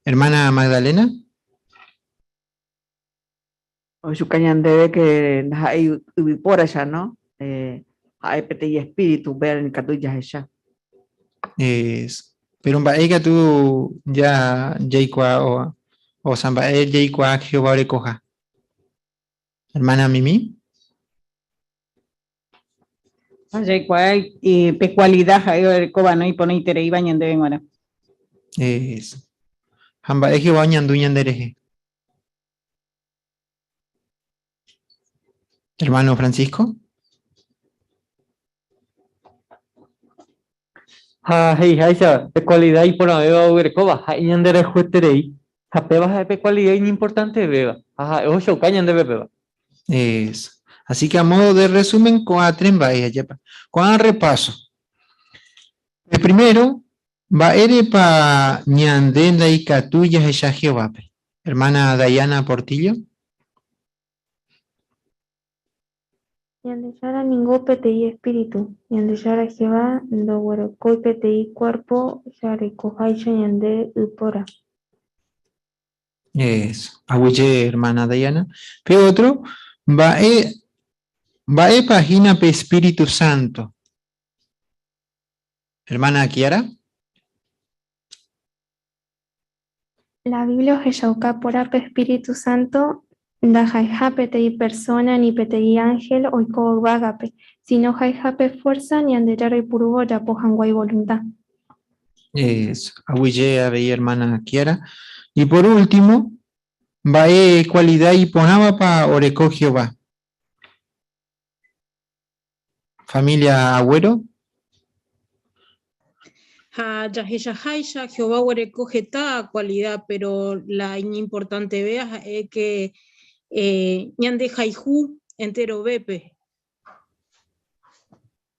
Hermana Magdalena. Ohechuka ñandéve que ndaha'éi yvypóraicha, no? Ha'e peteĩ espíritu upévare nikatu jahecha. Es, pero mba'e ikatu ja jaikuaa o, o sea, mba'e jaikuaa Jehová orekoha. Hermana Mimi. Jaikuaa pe cualidad ha'e orekóva no iporãitereíva ñandéve g̃uarã. Es. Ha mba'e Jehová oñandu ñanderehe. Hermano Francisco. Ha he'iháicha pe cualidad iporãvéva oguerekóva ha'e ñanderayhueterei ha péva ha'e pe cualidad iñimportantevéva ha ha'e ohechauka ñandéve péva. Eso. Así que a modo de resumen, ko'ã tres mba'e ajépa. Ko'ã repaso. El primero, mba'érepa ñande ndaikatúi jahecha Jehovápe. Hermana Dayana Portillo. Ñandejára ningo peteĩ espíritu. Ñandejára Jehová ndoguerekói peteĩ cuerpo jarekoháicha ñande yvypóra. Eso. Aguyje, hermana Diana. Pe otro, mba'e mba'épa hína pe Espíritu Santo? Hermana Kiara. La Biblia ohechauka porã pe Espíritu Santo ndaha'eha peteĩ persona ni peteĩ ángel oikóva yvágape, sino ha'eha pe fuerza Ñandejára oipurúva ojapo hag̃ua ivolunta. Eso. Aguyje avei hermana Kiara. Y por último, mba'e cualidad iporãvapa oreko Jehová? Familia Agüero. Ha jahechaháicha Jehová oguereko heta kualida, péro la iñimportantevéva ha'e ke ñandehayhu enterovépe.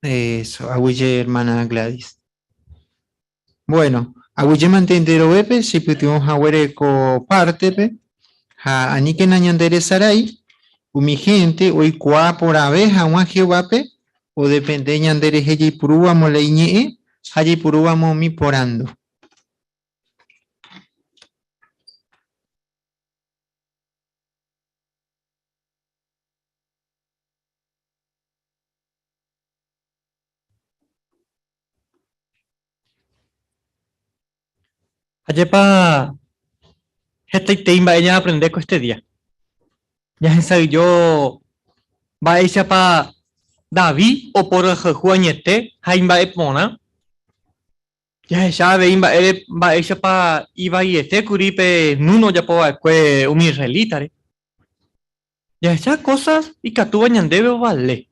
Eso, aguyje hermana Gladys. Bueno, aguyjémante enterovépe chepytyvõ haguére ko pártepe, ha aníkena ñanderesarái, umi hénte oikuaa porãve hag̃ua Jehovápe odepende ñanderehe jaipurúvamo la Iñe'ẽ ha jaipurúvamo umi porandu. Ajépa hetaitei mba'e ñaaprende ko este día. Jahesa'ỹijo mba'éichapa David oporohayhu añete ha imba'e porã. Jahecha avei mba'ére mba'éichapa ivaiete kuri pe Nun ojapo va'ekue umi israelítare. Jahecha cosas ikatúva ñandéve ovale.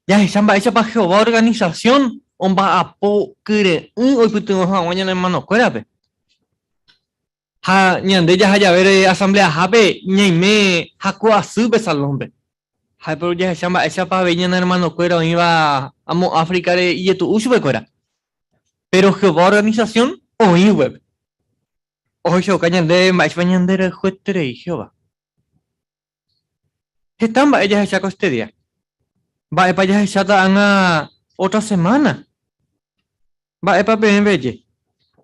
Jahecha mba'éichapa Jehová organisasión omba'apo kyre'ỹ oipytyvõ hag̃ua ñane ermanokuérape. Ha ñande jaha javére asambleahápe ñaime haku asy pe salónpe. Ha péro jahecha mba'éichapa avei ñane ermanokuéra oĩva amo Áfricare ijetu'u chupekuéra. Péro Jehová organisasión oĩ upépe. Ohechauka ñandéve mba'éichapa ñanderayhueterei Jehová. Heta mba'e jahecha ko este día. Mba'épa jahecháta ág̃a ótra semána? Mba'épa peẽ peje?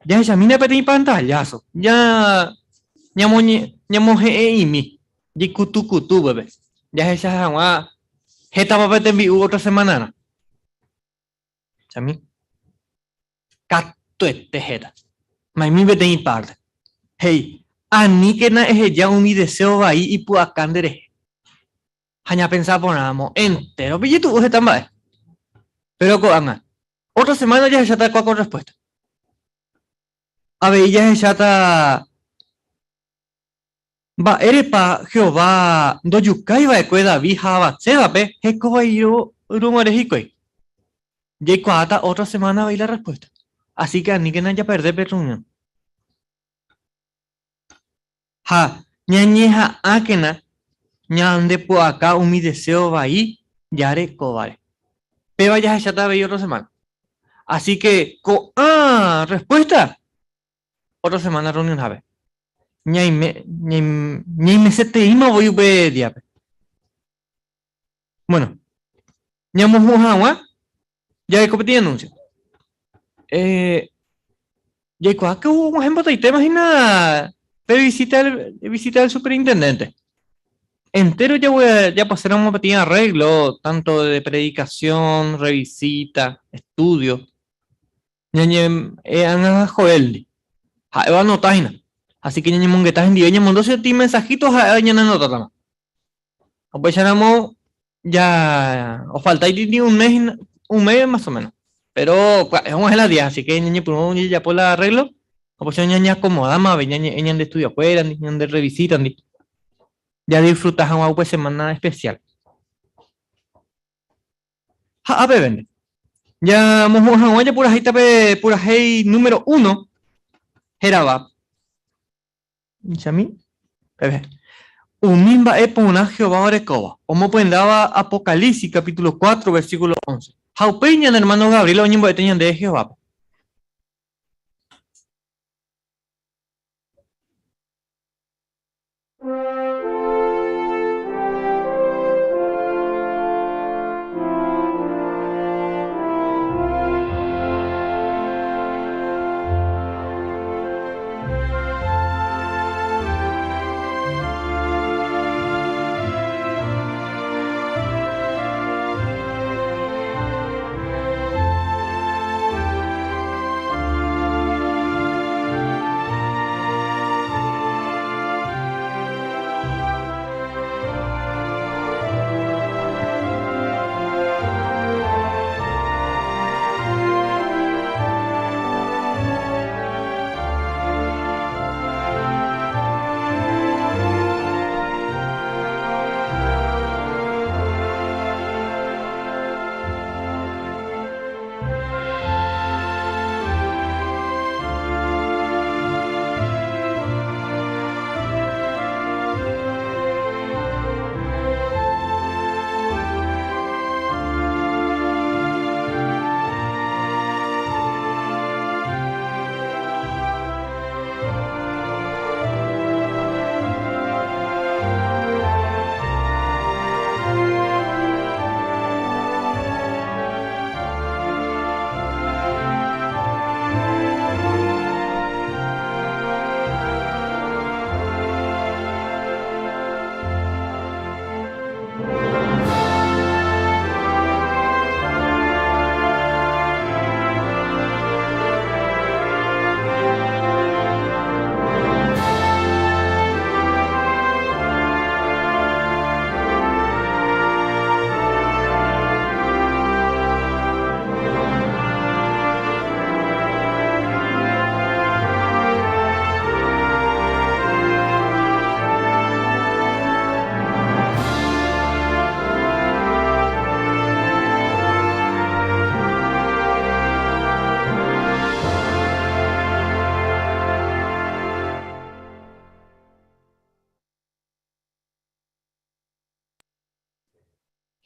Jahechamína peteĩ pantalláso, ja ñamohe'ẽ'imi jekutukutu peve, jahecha hag̃ua hétapa pe tembi'u ótra semanarã. Chami. Katuete héta. Maimi peteĩ párte. He'i, Aníkena eheja umi deséo vai ipu'aka nderehe. Ha ñapensa porãramo, entérope ijetu'u heta mba'e. Péro ko'ág̃a, ótra semána jahecháta kua ko rrespuésta. Avei jahecháta mba'érepa Jehová ndojukái va'ekue David ha Bat-Sébape hekovairõguare hikuái. Jaikuaáta ótra semána avei la rrespuésta. Asíke aníkena japerde pe rreunión. Ha ñañeha'ãkena ñandepu'aka umi deséo vai jarekóvare. Péva jahecháta avei ótra semána. Asíke ko'ã rrespuésta ótra semána rreunionhápe. Ñaime, ñaimeseteíma voi upe díape. Bueno, ñamohu'ã hag̃ua jareko peteĩ anuncio. Eh, jaikuaa que og̃uahẽ mbotaitéma hína pe visita del, visita del superintendente. Entero japaséramo peteĩ arreglo, tanto de predicación, revisita, estudio, ñañe'ẽ ág̃a Joel-ndi. Ha'e oanota hína. Así que ñañemongeta hendive, ñamondo cierto mensajito ha'e ñaneanotátama. Upéicharamo ya ofalta un mes, un mes más o menos. Pero pya'e og̃uahẽ la día, así que ñañepyrũ jajapo la arreglo, upéicha ñañeakomodama avei ñañe'ẽ ñande estudiokuérandi, ñande revisítandi, jadisfruta hag̃ua upe semana especial. Ha ápe vende. Ñamohu'ã hag̃ua japurahéita pe purahéi número uno hérava Chami, peve. Umi mba'e porã Jehová orekóva, omopyendáva Apocalipsis capítulo 4 versículo 11. Ha upéi ñane ermáno Gabriel oñembo'éta ñandéve Jehovápe.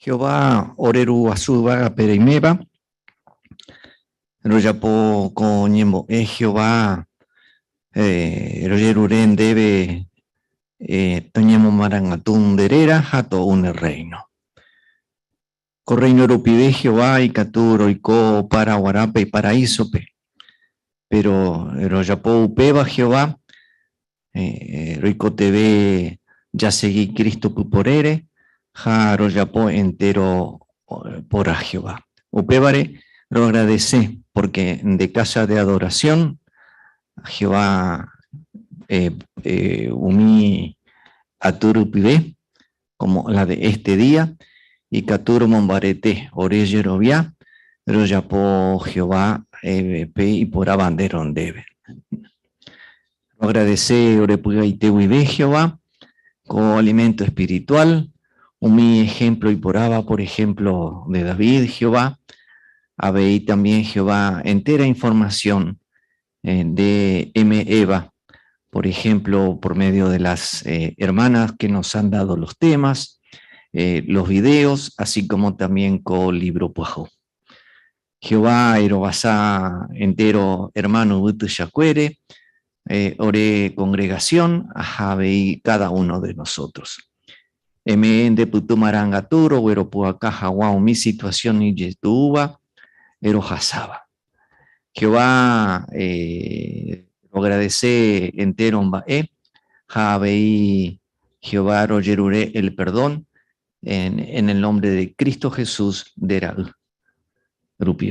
Jehová ore Ru guasu yvágape reiméva, rojapo ko ñembo'e Jehová rojerure ndéve toñemomarangatu nde réra ha to'u ne rréino. Ko rréino rupive Jehová ikatu roiko Paraguarápe paraísope. Péro rojapo upéva Jehová roikotevẽ jasegi Cristo pyporére ha rojapo entéro porã Jehová. Upévare roagradese pórke nde kása de adorasión Jehová umi aty rupive como la de este día, ikatu romombarete ore jerovia rojapo Jehová pe iporãva nde rondéve. Roagradese ore py'aite guive Jehová ko alimento espiritual, umi ejemplo iporãva, por ejemplo, de David, Jehová, avei también Jehová entera información de M. Eva, por ejemplo, por medio de las eh, hermanas que nos han dado los temas, eh, los videos, así como también con libro Puajo. Jehová erovasa entero hermano yvyty chakuére, eh, ore congregación, avei cada uno de nosotros. Eme'ẽ nde pytu marangatu rogueropu'aka haguã umi situación ijetu'úva erohasáva. Jehová eh, roagradece entero mba'e ha avei Jehová rojerure el perdón en, en el nombre de Cristo Jesús nde ra'y rupive.